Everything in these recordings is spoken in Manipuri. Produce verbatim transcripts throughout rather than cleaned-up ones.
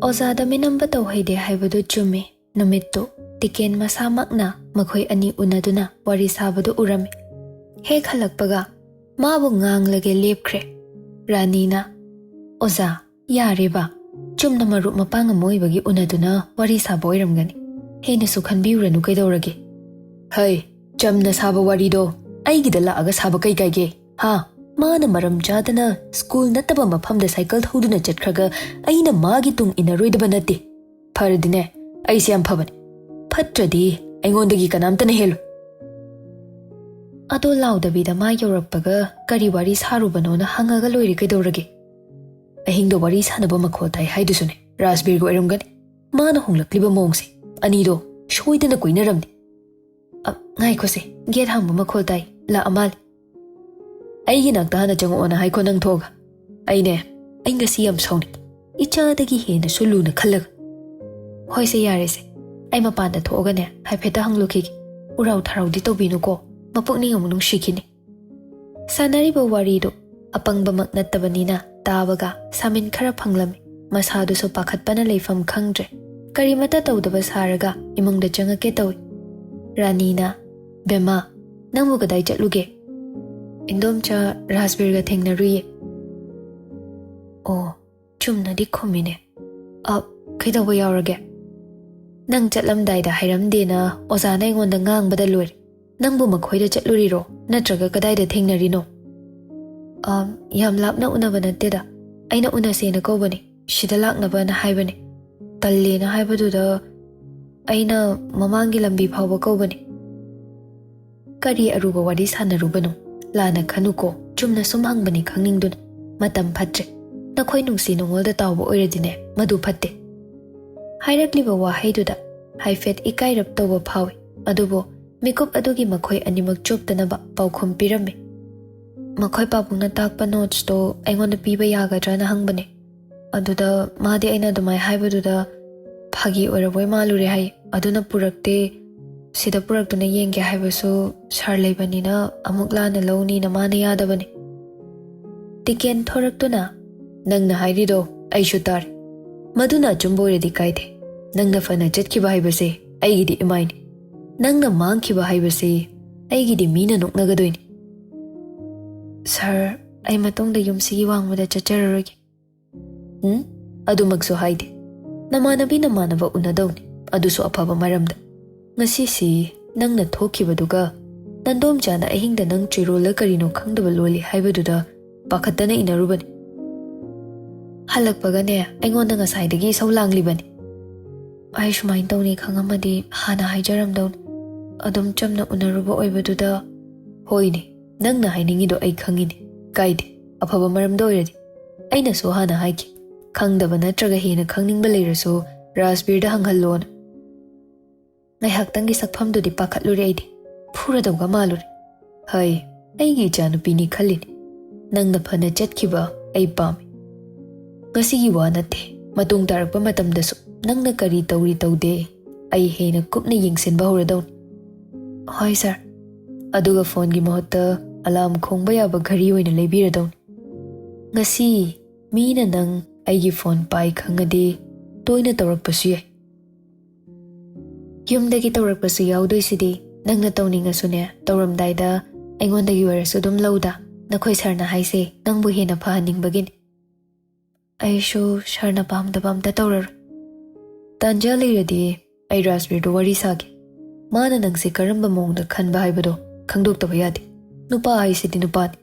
ꯑꯣꯖꯥꯗ ꯃꯤꯅꯝꯕ ꯇꯧꯍꯩꯗꯦ ꯍꯥꯏꯕꯗꯨ ꯆꯨꯝꯃꯤ꯫ ꯅꯨꯃꯤꯠꯇꯨ ꯇꯤꯀꯦꯟ ꯃꯁꯥꯃꯛꯅ ꯃꯈꯣꯏ ꯑꯅꯤ ꯎꯅꯗꯨꯅ ꯋꯥꯔꯤ ꯁꯥꯕꯗꯨ ꯎꯔꯝꯃꯤ꯫ ꯍꯦꯛ ꯍꯜꯂꯛꯄꯒ ꯃꯥꯕꯨ ꯉꯥꯡꯂꯒꯦ ꯂꯦꯞꯈ꯭ꯔꯦ꯫ ꯔꯥꯅꯤꯅ, "ꯑꯣꯖꯥ, ꯌꯥꯔꯦꯕ꯫ ꯆꯨꯝꯅ ꯃꯔꯨꯞ ꯃꯄꯥꯡ ꯑꯃ ꯑꯣꯏꯕꯒꯤ ꯎꯅꯗꯨꯅ ꯋꯥꯔꯤ ꯁꯥꯕ ꯑꯣꯏꯔꯝꯒꯅꯤ꯫ ꯍꯦꯟꯅꯁꯨ ꯈꯟꯕꯤꯔꯨꯔꯅꯨ ꯀꯩꯗꯧꯔꯒꯦ?" "ꯍꯩ, ꯆꯝꯅ ꯁꯥꯕ ꯋꯥꯔꯤꯗꯣ ꯑꯩꯒꯤꯗ ꯂꯥꯛꯑꯒ ꯁꯥꯕ ꯀꯩ ꯀꯥꯏꯒꯦ? ꯍꯥ? ꯃꯥꯅ ꯃꯔꯝ ꯆꯥꯗꯅ ꯁ꯭ꯀꯨꯜ ꯅꯠꯇꯕ ꯃꯐꯝꯗ ꯁꯥꯏꯀꯜ ꯊꯧꯗꯨꯅ ꯆꯠꯈ꯭ꯔꯒ ꯑꯩꯅ ꯃꯥꯒꯤ ꯇꯨꯡ ꯏꯟꯅꯔꯣꯏꯗꯕ ꯅꯠꯇꯦ꯫ ꯐꯔꯗꯤꯅꯦ, ꯑꯩꯁꯦ ꯌꯥꯝ ꯐꯕꯅꯤ꯫ ꯐꯠꯇ꯭ꯔꯗꯤ ꯑꯩꯉꯣꯟꯗꯒꯤ ꯀꯅꯥꯝꯇꯅ ꯍꯦꯜꯂꯣꯏ꯫" ꯑꯗꯣ ꯂꯥꯎꯗꯕꯤꯗ ꯃꯥ ꯌꯧꯔꯛꯄꯒ ꯀꯔꯤ ꯋꯥꯔꯤ ꯁꯥꯔꯨꯕꯅꯣꯅ ꯍꯪꯉꯒ ꯂꯣꯏꯔꯦ ꯀꯩꯗꯧꯔꯒꯦ? ꯑꯍꯤꯡꯗ ꯋꯥꯔꯤ ꯁꯥꯟꯅꯕ ꯃꯈꯣꯜ ꯇꯥꯏ ꯍꯥꯏꯗꯨꯁꯨꯅꯦ, ꯔꯥꯖꯕꯤꯔꯒ ꯑꯣꯏꯔꯝꯒꯅꯤ꯫ ꯃꯥꯅ ꯍꯣꯡꯂꯛꯂꯤꯕ ꯃꯑꯣꯡꯁꯦ, ꯑꯅꯤꯗꯣ ꯁꯣꯏꯗꯅ ꯀꯣꯏꯅꯔꯝꯅꯤ꯫ ꯑ, ꯉꯥꯏꯈꯣꯁꯦ, ꯒꯦꯠ ꯍꯥꯡꯕ ꯃꯈꯣꯜ ꯇꯥꯏ, ꯂꯥꯛꯑ ꯃꯥꯜꯂꯦ꯫ "ꯑꯩꯒꯤ ꯅꯥꯛꯇ ꯍꯥꯟꯅ ꯆꯪꯉꯛꯑꯣꯅ ꯍꯥꯏꯈꯣ ꯅꯪ ꯊꯣꯛꯑꯒ꯫ ꯑꯩꯅꯦ, ꯑꯩ ꯉꯁꯤ ꯌꯥꯝ ꯁꯥꯎꯅꯤꯡꯉꯤ, ꯏꯆꯥꯗꯒꯤ ꯍꯦꯟꯅꯁꯨ ꯂꯨꯅ ꯈꯜꯂꯒ꯫" "ꯍꯣꯏꯁꯦ, ꯌꯥꯔꯦꯁꯦ, ꯑꯩ ꯃꯄꯥꯟꯗ ꯊꯣꯛꯑꯒꯅꯦ ꯍꯥꯏꯐꯦꯠꯇ ꯍꯪꯂꯨꯈꯤꯒꯦ꯫ ꯎꯔꯥꯎ ꯊꯔꯥꯎꯗꯤ ꯇꯧꯕꯤꯅꯨꯀꯣ, ꯃꯄꯨꯛꯅꯤꯡ ꯑꯃꯨꯛ ꯅꯨꯡꯁꯤꯈꯤꯅꯤ꯫" ꯁꯥꯟꯅꯔꯤꯕ ꯋꯥꯔꯤꯗꯨ ꯑꯄꯪꯕꯃꯛ ꯅꯠꯇꯕꯅꯤꯅ ꯇꯥꯕꯒ ꯁꯥꯃꯤꯟ ꯈꯔ ꯐꯪꯂꯝꯃꯤ꯫ ꯃꯁꯥꯗꯨꯁꯨ ꯄꯥꯈꯠꯄꯅ ꯂꯩꯐꯝ ꯈꯪꯗ꯭ꯔꯦ꯫ ꯀꯔꯤꯃꯠꯇ ꯇꯧꯗꯕ ꯁꯥꯔꯒ ꯏꯃꯨꯡꯗ ꯆꯪꯉꯛꯀꯦ ꯇꯧꯏ꯫ ꯔꯥꯅꯤꯅ, "ꯕꯦꯝꯃ, ꯅꯪꯕꯨ ꯀꯗꯥꯏ ꯆꯠꯂꯨꯒꯦ?" "ꯏꯟꯗꯣꯝꯆꯥ, ꯔꯥꯖꯕꯤꯔꯒ ꯊꯦꯡꯅꯔꯨꯏꯌꯦ꯫" "ꯑꯣ, ꯆꯨꯝꯅꯗꯤ ꯈꯨꯝꯃꯤꯅꯦ꯫ ꯑ, ꯀꯩꯗꯧꯕ ꯌꯥꯎꯔꯒꯦ?" "ꯅꯪ ꯆꯠꯂꯝꯗꯥꯏꯗ ꯍꯥꯏꯔꯝꯗꯦꯅ ꯑꯣꯖꯥꯅ ꯑꯩꯉꯣꯟꯗ ꯉꯥꯡꯕꯗ ꯂꯣꯏꯔꯦ꯫ ꯅꯪꯕꯨ ꯃꯈꯣꯏꯗ ꯆꯠꯂꯨꯔꯤꯔꯣ? ꯅꯠꯇ꯭ꯔꯒ ꯀꯗꯥꯏꯗ ꯊꯦꯡꯅꯔꯤꯅꯣ?" "ꯑ, ꯌꯥꯝ ꯂꯥꯞꯅ ꯎꯅꯕ ꯅꯠꯇꯦꯗ꯫ ꯑꯩꯅ ꯎꯅꯁꯦꯅ ꯀꯧꯕꯅꯦ꯫ ꯁꯤꯗ ꯂꯥꯛꯅꯕꯅ ꯍꯥꯏꯕꯅꯦ꯫ ꯇꯜꯂꯦꯅ ꯍꯥꯏꯕꯗꯨꯗ ꯑꯩꯅ ꯃꯃꯥꯡꯒꯤ ꯂꯝꯕꯤ ꯐꯥꯎꯕ ꯀꯧꯕꯅꯦ꯫" "ꯀꯔꯤ ꯑꯔꯨꯕ ꯋꯥꯔꯤ ꯁꯥꯟꯅꯔꯨꯕꯅꯣ? ꯂꯥꯟꯅ ꯈꯟꯅꯨꯀꯣ, ꯆꯨꯝꯅ ꯁꯨꯝ ꯍꯪꯕꯅꯤ ꯈꯪꯅꯤꯡꯗꯨꯅ꯫ ꯃꯇꯝ ꯐꯠꯇ꯭ꯔꯦ꯫ ꯅꯈꯣꯏ ꯅꯨꯡꯁꯤ ꯅꯨꯡꯉꯣꯜꯗ ꯇꯥꯎꯕ ꯑꯣꯏꯔꯗꯤꯅꯦ, ꯃꯗꯨ ꯐꯠꯇꯦ꯫" ꯍꯥꯏꯔꯛꯂꯤꯕ ꯋꯥꯍꯩꯗꯨꯗ ꯍꯥꯏꯐꯦꯠ ꯏꯀꯥꯏꯔꯞ ꯇꯧꯕ ꯐꯥꯎꯏ, ꯑꯗꯨꯕꯨ ꯃꯤꯀꯨꯞ ꯑꯗꯨꯒꯤ ꯃꯈꯣꯏ ꯑꯅꯤꯃꯛ ꯆꯣꯞꯇꯅꯕ ꯄꯥꯎꯈꯨꯝ ꯄꯤꯔꯝꯃꯤ꯫ "ꯃꯈꯣꯏ ꯄꯥꯕꯨꯡꯅ ꯇꯥꯛꯄ ꯅꯣꯠꯁꯇꯣ ꯑꯩꯉꯣꯟꯗ ꯄꯤꯕ ꯌꯥꯒꯗ꯭ꯔꯥꯅ ꯍꯪꯕꯅꯦ꯫ ꯑꯗꯨꯗ ꯃꯥꯗꯤ ꯑꯩꯅ ꯑꯗꯨꯃꯥꯏꯅ ꯍꯥꯏꯕꯗꯨꯗ ꯐꯥꯒꯤ ꯑꯣꯏꯔꯕꯣꯏ ꯃꯥꯜꯂꯨꯔꯦ ꯍꯥꯏ꯫ ꯑꯗꯨꯅ ꯄꯨꯔꯛꯇꯦ꯫ ꯁꯤꯗ ꯄꯨꯔꯛꯇꯨꯅ ꯌꯦꯡꯒꯦ ꯍꯥꯏꯕꯁꯨ ꯁꯥꯔ ꯂꯩꯕꯅꯤꯅ ꯑꯃꯨꯛ ꯂꯥꯟꯅ ꯂꯧꯅꯤꯅ ꯃꯥꯅ ꯌꯥꯗꯕꯅꯦ꯫" ꯇꯤꯀꯦꯟ ꯊꯣꯔꯛꯇꯨꯅ, "ꯅꯪꯅ ꯍꯥꯏꯔꯤꯗꯣ ꯑꯩꯁꯨ ꯇꯥꯔꯦ꯫ ꯃꯗꯨꯅ ꯑꯆꯨꯝꯕ ꯑꯣꯏꯔꯗꯤ ꯀꯥꯏꯗꯦ꯫ ꯅꯪꯅ ꯐꯅ ꯆꯠꯈꯤꯕ ꯍꯥꯏꯕꯁꯦ ꯑꯩꯒꯤꯗꯤ ꯏꯃꯥꯏꯅꯤ꯫ ꯅꯪꯅ ꯃꯥꯡꯈꯤꯕ ꯍꯥꯏꯕꯁꯤ ꯑꯩꯒꯤꯗꯤ ꯃꯤꯅ ꯅꯣꯛꯅꯒꯗꯣꯏꯅꯤ꯫" "ꯁꯥꯔ, ꯑꯩ ꯃꯇꯨꯡꯗ ꯌꯨꯝꯁꯤꯒꯤ ꯋꯥꯡꯃꯗ ꯆꯠꯆꯔꯔꯣꯏꯒꯦ꯫" "ꯎꯝ? ꯑꯗꯨꯃꯛꯁꯨ ꯍꯥꯏꯗꯦ꯫ ꯅꯃꯥꯟꯅꯕꯤ ꯅꯃꯥꯟꯅꯕ ꯎꯅꯗꯧꯅꯤ, ꯑꯗꯨꯁꯨ ꯑꯐꯕ ꯃꯔꯝꯗ꯫ ꯉꯁꯤꯁꯤ ꯅꯪꯅ ꯊꯣꯛꯈꯤꯕꯗꯨꯒ ꯅꯟꯗꯣꯝꯆꯥꯅ ꯑꯍꯤꯡꯗ ꯅꯪ ꯆꯤꯔꯣꯜꯂ ꯀꯔꯤꯅꯣ ꯈꯪꯗꯕ ꯂꯣꯜꯂꯤ ꯍꯥꯏꯕꯗꯨꯗ ꯄꯥꯈꯠꯇꯅ ꯏꯟꯅꯔꯨꯕꯅꯤ꯫ ꯍꯜꯂꯛꯄꯒꯅꯦ, ꯑꯩꯉꯣꯟꯗ ꯉꯁꯥꯏꯗꯒꯤ ꯏꯁꯧ ꯂꯥꯡꯂꯤꯕꯅꯤ꯫ ꯑꯩ ꯁꯨꯃꯥꯏꯅ ꯇꯧꯅꯤ ꯈꯪꯉꯝꯃꯗꯤ ꯍꯥꯟꯅ ꯍꯥꯏꯖꯔꯝꯗꯧꯅꯤ꯫ ꯑꯗꯨꯝ ꯆꯝꯅ ꯎꯅꯔꯨꯕ ꯑꯣꯏꯕꯗꯨꯗ꯫" "ꯍꯣꯏꯅꯦ, ꯅꯪꯅ ꯍꯥꯏꯅꯤꯡꯉꯤꯗꯣ ꯑꯩ ꯈꯪꯉꯤꯅꯦ꯫ ꯀꯥꯏꯗꯦ, ꯑꯐꯕ ꯃꯔꯝꯗ ꯑꯣꯏꯔꯗꯤ꯫ ꯑꯩꯅꯁꯨ ꯍꯥꯟꯅ ꯍꯥꯏꯈꯤ, ꯈꯪꯗꯕ ꯅꯠꯇ꯭ꯔꯒ ꯍꯦꯟꯅ ꯈꯪꯅꯤꯡꯕ ꯂꯩꯔꯁꯨ ꯔꯥꯖꯕꯤꯔꯗ ꯍꯪꯍꯜꯂꯣꯅ꯫" ꯉꯥꯏꯍꯥꯛꯇꯪꯒꯤ ꯁꯛꯐꯝꯗꯨꯗꯤ ꯄꯥꯈꯠꯂꯨꯔꯦ ꯑꯩꯗꯤ꯫ ꯐꯨꯔꯗꯧꯒ ꯃꯥꯜꯂꯨꯔꯦ꯫ "ꯍꯩ, ꯑꯩꯒꯤ ꯏꯆꯥꯅꯨꯄꯤꯅꯤ ꯈꯜꯂꯤꯅꯤ꯫ ꯅꯪꯅ ꯐꯅ ꯆꯠꯈꯤꯕ ꯑꯩ ꯄꯥꯝꯃꯤ꯫ ꯉꯁꯤꯒꯤ ꯋꯥ ꯅꯠꯇꯦ, ꯃꯇꯨꯡ ꯇꯥꯔꯛꯄ ꯃꯇꯝꯗꯁꯨ ꯅꯪꯅ ꯀꯔꯤ ꯇꯧꯔꯤ ꯇꯧꯗꯦ ꯑꯩ ꯍꯦꯟꯅ ꯀꯨꯞꯅ ꯌꯦꯡꯁꯤꯟꯕ ꯍꯧꯔꯗꯧꯅꯤ꯫" "ꯍꯣꯏ ꯁꯥꯔ꯫" ꯑꯗꯨꯒ ꯐꯣꯟꯒꯤ ꯃꯍꯨꯠꯇ ꯑꯂꯥꯝ ꯈꯣꯡꯕ ꯌꯥꯕ ꯘꯔꯤ ꯑꯣꯏꯅ ꯂꯩꯕꯤꯔꯗꯧꯅꯤ꯫ ꯉꯁꯤ ꯃꯤꯅ ꯅꯪ ꯑꯩꯒꯤ ꯐꯣꯟ ꯄꯥꯏ ꯈꯪꯉꯗꯤ ꯇꯣꯏꯅ ꯇꯧꯔꯛꯄꯁꯨ ꯌꯥꯏ꯫ ꯌꯨꯝꯗꯒꯤ ꯇꯧꯔꯛꯄꯁꯨ ꯌꯥꯎꯗꯣꯏꯁꯤꯗꯤ꯫ ꯅꯪꯅ ꯇꯧꯅꯤꯡꯉꯁꯨꯅꯦ, ꯇꯧꯔꯝꯗꯥꯏꯗ ꯑꯩꯉꯣꯟꯗꯒꯤ ꯑꯣꯏꯔꯁꯨ ꯑꯗꯨꯝ ꯂꯧꯗ꯫ ꯅꯈꯣꯏ ꯁꯥꯔꯅ ꯍꯥꯏꯁꯦ ꯅꯪꯕꯨ ꯍꯦꯟꯅ ꯐꯍꯟꯅꯤꯡꯕꯒꯤꯅꯤ꯫ ꯑꯩꯁꯨ ꯁꯥꯔꯅ ꯄꯥꯝꯗꯕ ꯑꯝꯇ ꯇꯧꯔꯔꯣꯏ꯫ ꯇꯥꯟꯖꯥ ꯂꯩꯔꯗꯤ ꯑꯩ ꯔꯥꯖꯕꯤꯔꯗꯨ ꯋꯥꯔꯤ ꯁꯥꯒꯦ꯫ ꯃꯥꯅ ꯅꯪꯁꯦ ꯀꯔꯝꯕ ꯃꯑꯣꯡꯗ ꯈꯟꯕ ꯍꯥꯏꯕꯗꯣ ꯈꯪꯗꯣꯛꯇꯕ ꯌꯥꯗꯦ꯫ ꯅꯨꯄꯥ ꯍꯥꯏꯁꯤꯗꯤ ꯅꯨꯄꯥꯅꯤ꯫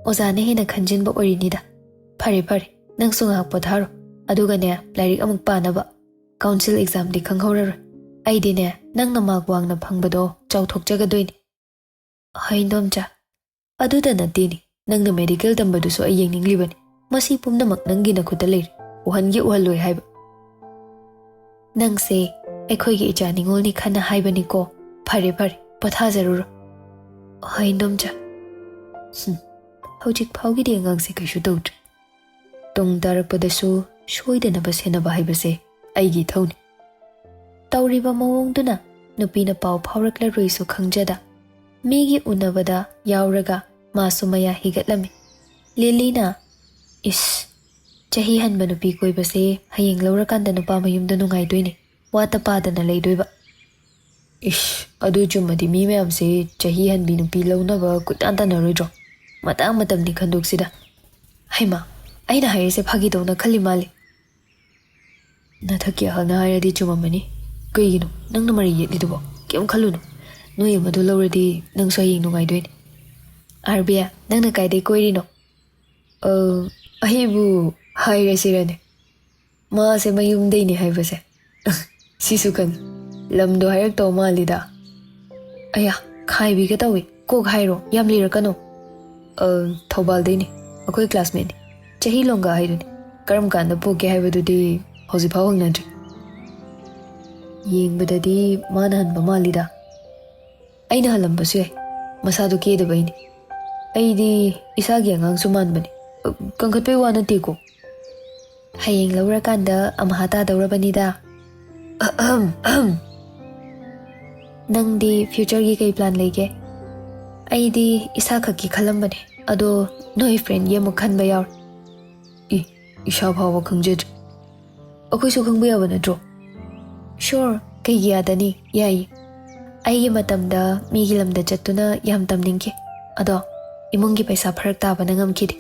ꯑꯣꯖꯥꯅ ꯍꯦꯟꯅ ꯈꯟꯖꯤꯟꯕ ꯑꯣꯏꯔꯤꯅꯤꯗ꯫ ꯐꯔꯦ ꯐꯔꯦ, ꯅꯪꯁꯨ ꯉꯥꯏꯍꯥꯛ ꯄꯣꯊꯥꯔꯣ꯫ ꯑꯗꯨꯒꯅꯦ, ꯂꯥꯏꯔꯤꯛ ꯑꯃꯨꯛ ꯄꯥꯅꯕ꯫ ꯀꯥꯎꯟꯁꯤꯜ ꯑꯦꯛꯖꯥꯝꯗꯤ ꯈꯪꯍꯧꯔꯔꯣꯏ꯫ ꯑꯩꯗꯤꯅꯦ, ꯅꯪꯅ ꯃꯥꯔꯛ ꯋꯥꯡꯅ ꯐꯪꯕꯗꯣ ꯆꯥꯎꯊꯣꯛꯆꯒꯗꯣꯏꯅꯤ꯫ ꯍꯣꯏ, ꯏꯟꯗꯣꯝꯆꯥ꯫ ꯑꯗꯨꯗ ꯅꯠꯇꯦꯅꯦ, ꯅꯪꯅ ꯃꯦꯗꯤꯀꯦꯜ ꯇꯝꯕꯗꯨꯁꯨ ꯑꯩ ꯌꯦꯡꯅꯤꯡꯂꯤꯕꯅꯤ꯫ ꯃꯁꯤ ꯄꯨꯝꯅꯃꯛ ꯅꯪꯒꯤ ꯅꯈꯨꯠꯇ ꯂꯩꯔꯦ꯫ ꯎꯍꯟꯒꯦ ꯎꯍꯜꯂꯣꯏ ꯍꯥꯏꯕ꯫ ꯅꯪꯁꯦ ꯑꯩꯈꯣꯏꯒꯤ ꯏꯆꯥ ꯅꯤꯉꯣꯜꯅꯤ ꯈꯟꯅ ꯍꯥꯏꯕꯅꯤꯀꯣ꯫ ꯐꯔꯦ ꯐꯔꯦ, ꯄꯣꯊꯥꯖꯔꯨꯔꯣ꯫ ꯍꯣꯏ, ꯏꯟꯗꯣꯝꯆꯥ꯫ ꯍꯨꯝ, ꯍꯧꯖꯤꯛ ꯐꯥꯎꯒꯤꯗꯤ ꯑꯉꯥꯡꯁꯦ ꯀꯩꯁꯨ ꯇꯧꯗ꯭ꯔꯤ꯫ ꯇꯨꯡ ꯇꯥꯔꯛꯄꯗꯁꯨ ꯁꯣꯏꯗꯅꯕ ꯁꯦꯟꯅꯕ ꯍꯥꯏꯕꯁꯦ ꯑꯩꯒꯤ ꯏꯊꯧꯅꯤ꯫ ꯇꯧꯔꯤꯕ ꯃꯑꯣꯡꯗꯨꯅ ꯅꯨꯄꯤꯅ ꯄꯥꯎ ꯐꯥꯎꯔꯛꯂꯔꯣꯏꯁꯨ ꯈꯪꯖꯗ, ꯃꯤꯒꯤ ꯎꯅꯕꯗ ꯌꯥꯎꯔꯒ ꯃꯥꯁꯨ ꯃꯌꯥ ꯍꯤꯒꯠꯂꯝꯃꯤ꯫ ꯂꯤꯂꯤꯅ, "ꯏꯁ, ꯆꯍꯤ ꯍꯟꯕ ꯅꯨꯄꯤ ꯀꯣꯏꯕꯁꯦ ꯍꯌꯦꯡ ꯂꯧꯔꯀꯥꯟꯗ ꯅꯨꯄꯥ ꯃꯌꯨꯝꯗ ꯅꯨꯡꯉꯥꯏꯗꯣꯏꯅꯦ, ꯋꯥꯠꯇ ꯄꯥꯗꯅ ꯂꯩꯗꯣꯏꯕ꯫ ꯏꯁ, ꯑꯗꯨ ꯆꯨꯝꯃꯗꯤ ꯃꯤ ꯃꯌꯥꯝꯁꯦ ꯆꯍꯤ ꯍꯟꯕꯤ ꯅꯨꯄꯤ ꯂꯧꯅꯕ ꯀꯣꯏꯇꯥꯟ ꯇꯥꯟꯅꯔꯣꯏꯗ꯭ꯔꯣ? ꯃꯇꯥꯡ ꯃꯇꯝꯗꯤ ꯈꯟꯗꯣꯛꯁꯤꯗ꯫ ꯍꯩꯃꯥ, ꯑꯩꯅ ꯍꯥꯏꯔꯤꯁꯦ ꯐꯥꯒꯤ ꯇꯧꯅ ꯈꯜꯂꯤ ꯃꯥꯜꯂꯤ꯫ ꯅꯊꯛꯀꯤ ꯑꯍꯜꯅ ꯍꯥꯏꯔꯗꯤ ꯆꯨꯝꯃꯝꯃꯅꯤ꯫ ꯀꯩꯒꯤꯅꯣ ꯅꯪꯅ ꯃꯔꯩ ꯌꯦꯠꯂꯤꯗꯨꯕꯣ? ꯀꯩꯝ ꯈꯜꯂꯨꯅꯨ꯫ ꯅꯣꯏ ꯑꯃꯗꯣ ꯂꯧꯔꯗꯤ ꯅꯪꯁꯨ ꯍꯌꯦꯡ ꯅꯨꯡꯉꯥꯏꯗꯣꯏꯅꯦ꯫ ꯑꯥꯔꯕꯤꯌꯥ, ꯅꯪꯅ ꯀꯥꯏꯗꯩ ꯀꯣꯏꯔꯤꯅꯣ?" "ꯑ, ꯑꯩꯕꯨ ꯍꯥꯏꯔꯁꯤꯔꯅꯦ? ꯃꯥꯁꯦ ꯃꯌꯨꯝꯗꯩꯅꯦ ꯍꯥꯏꯕꯁꯦ?" "ꯁꯤꯁꯨ ꯈꯪꯉꯤ꯫ ꯂꯝꯗꯣ ꯍꯥꯏꯔꯛꯇꯧ ꯃꯥꯜꯂꯤꯗ꯫ ꯑꯌꯥ, ꯈꯥꯏꯕꯤꯒ ꯇꯧꯏ꯫ ꯀꯣꯛ ꯍꯥꯏꯔꯣ, ꯌꯥꯝ ꯂꯤꯔꯛꯀꯅꯣ꯫" "ꯑ, ꯊꯧꯕꯥꯜꯗꯩꯅꯦ꯫ ꯑꯩꯈꯣꯏ ꯀ꯭ꯂꯥꯁꯃꯦꯠꯅꯤ꯫ ꯆꯍꯤ ꯂꯣꯡꯒ ꯍꯥꯏꯗꯨꯅꯤ꯫ ꯀꯔꯝ ꯀꯥꯟꯗ ꯄꯣꯛꯀꯦ ꯍꯥꯏꯕꯗꯨꯗꯤ ꯍꯧꯖꯤꯛꯐꯥꯎ ꯍꯪꯅꯗ꯭ꯔꯤ꯫ ꯌꯦꯡꯕꯗꯗꯤ ꯃꯥꯅ ꯍꯟꯕ ꯃꯥꯜꯂꯤꯗ꯫ ꯑꯩꯅ ꯍꯜꯂꯝꯕꯁꯨ ꯌꯥꯏ꯫ ꯃꯁꯥꯗꯣ ꯀꯦꯗꯕꯩꯅꯤ꯫ ꯑꯩꯗꯤ ꯏꯁꯥꯒꯤ ꯑꯉꯥꯡꯁꯨ ꯃꯥꯟꯕꯅꯤ꯫ ꯀꯟꯈꯠꯄꯩ ꯋꯥ ꯅꯠꯇꯦꯀꯣ꯫ ꯍꯌꯦꯡ ꯂꯧꯔꯀꯥꯟꯗ ꯑꯃꯍꯥ ꯇꯥꯗꯧꯔꯕꯅꯤꯗ꯫ ꯑꯍꯝ, ꯑꯍꯝ꯫ ꯅꯪꯗꯤ ꯐ꯭ꯌꯨꯆꯔꯒꯤ ꯀꯩ ꯄ꯭ꯂꯥꯟ ꯂꯩꯒꯦ?" "ꯑꯩꯗꯤ ꯏꯁꯥ ꯈꯛꯀꯤ ꯈꯜꯂꯝꯕꯅꯦ, ꯑꯗꯣ ꯅꯣꯏ ꯐ꯭ꯔꯦꯟꯒꯤ ꯑꯃꯨꯛ ꯈꯟꯕ ꯌꯥꯎꯔꯦ꯫" "ꯏ, ꯏꯁꯥ ꯐꯥꯎꯕ ꯈꯪꯖꯗ꯭ꯔꯤ꯫ ꯑꯩꯈꯣꯏꯁꯨ ꯈꯪꯕ ꯌꯥꯕ ꯅꯠꯇ꯭ꯔꯣ?" "ꯁ꯭ꯌꯣꯔ, ꯀꯩꯒꯤ ꯌꯥꯗꯅꯤ? ꯌꯥꯏꯌꯦ꯫ ꯑꯩꯒꯤ ꯃꯇꯝꯗ ꯃꯤꯒꯤ ꯂꯝꯗ ꯆꯠꯇꯨꯅ ꯌꯥꯝ ꯇꯝꯅꯤꯡꯈꯤ꯫ ꯑꯗꯣ ꯏꯃꯨꯡꯒꯤ ꯄꯩꯁꯥ ꯐꯔꯛ ꯇꯥꯕꯅ ꯉꯝꯈꯤꯗꯦ꯫"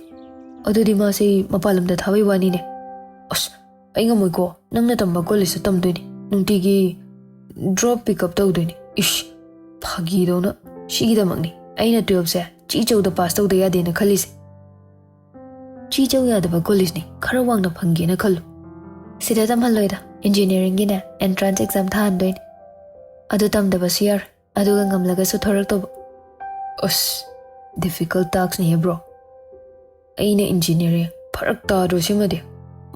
"ꯑꯗꯨꯗꯤ ꯃꯥꯁꯦ ꯃꯄꯥꯟ ꯂꯝꯗ ꯊꯥꯕꯩ ꯋꯥꯅꯤꯅꯦ꯫" "ꯑꯁ, ꯑꯩ ꯉꯝꯃꯣꯏꯀꯣ꯫ ꯅꯪꯅ ꯇꯝꯕ ꯀꯣꯂꯦꯖꯇ ꯇꯝꯗꯣꯏꯅꯦ꯫ ꯅꯨꯡꯇꯤꯒꯤ ꯗ꯭ꯔꯣꯞ ꯄꯤꯛ ꯑꯞ ꯇꯧꯗꯣꯏꯅꯦ꯫" "ꯏꯁ, ꯐꯥꯒꯤꯗꯧꯅ꯫ ꯁꯤꯒꯤꯗꯃꯛꯅꯤ ꯑꯩꯅ ꯇꯨꯌꯦꯜꯞꯁꯦ ꯆꯤ ꯆꯧꯗ ꯄꯥꯁ ꯇꯧꯗ ꯌꯥꯗꯦꯅ ꯈꯜꯂꯤꯁꯦ꯫" "ꯆꯤ ꯆꯧ ꯌꯥꯗꯕ ꯀꯣꯂꯦꯖꯅꯤ, ꯈꯔ ꯋꯥꯡꯅ ꯐꯪꯒꯦꯅ ꯈꯜꯂꯨ꯫" "ꯁꯤꯗ ꯇꯝꯍꯜꯂꯣꯏꯗ, ꯏꯟꯖꯤꯅꯤꯌꯥꯔꯤꯡꯒꯤꯅꯦ ꯑꯦꯟꯇ꯭ꯔꯥꯟꯁ ꯑꯦꯛꯖꯥꯝ ꯊꯥꯍꯟꯗꯣꯏꯅꯦ꯫ ꯑꯗꯨ ꯇꯝꯗꯕꯁꯨ ꯌꯥꯔꯣꯏ, ꯑꯗꯨꯒ ꯉꯝꯂꯒꯁꯨ ꯊꯣꯔꯛꯇꯧꯕ꯫" "ꯑꯁ, ꯗꯤꯐꯤꯀꯜꯠ ꯇꯥꯛꯁꯅꯤꯍꯦ ꯕ꯭ꯔꯣ꯫ ꯑꯩꯅ ꯏꯟꯖꯤꯅꯤꯌꯥꯔꯤꯡ, ꯐꯔꯛ ꯇꯥꯗ꯭ꯔꯣ ꯁꯤꯃꯗꯤ?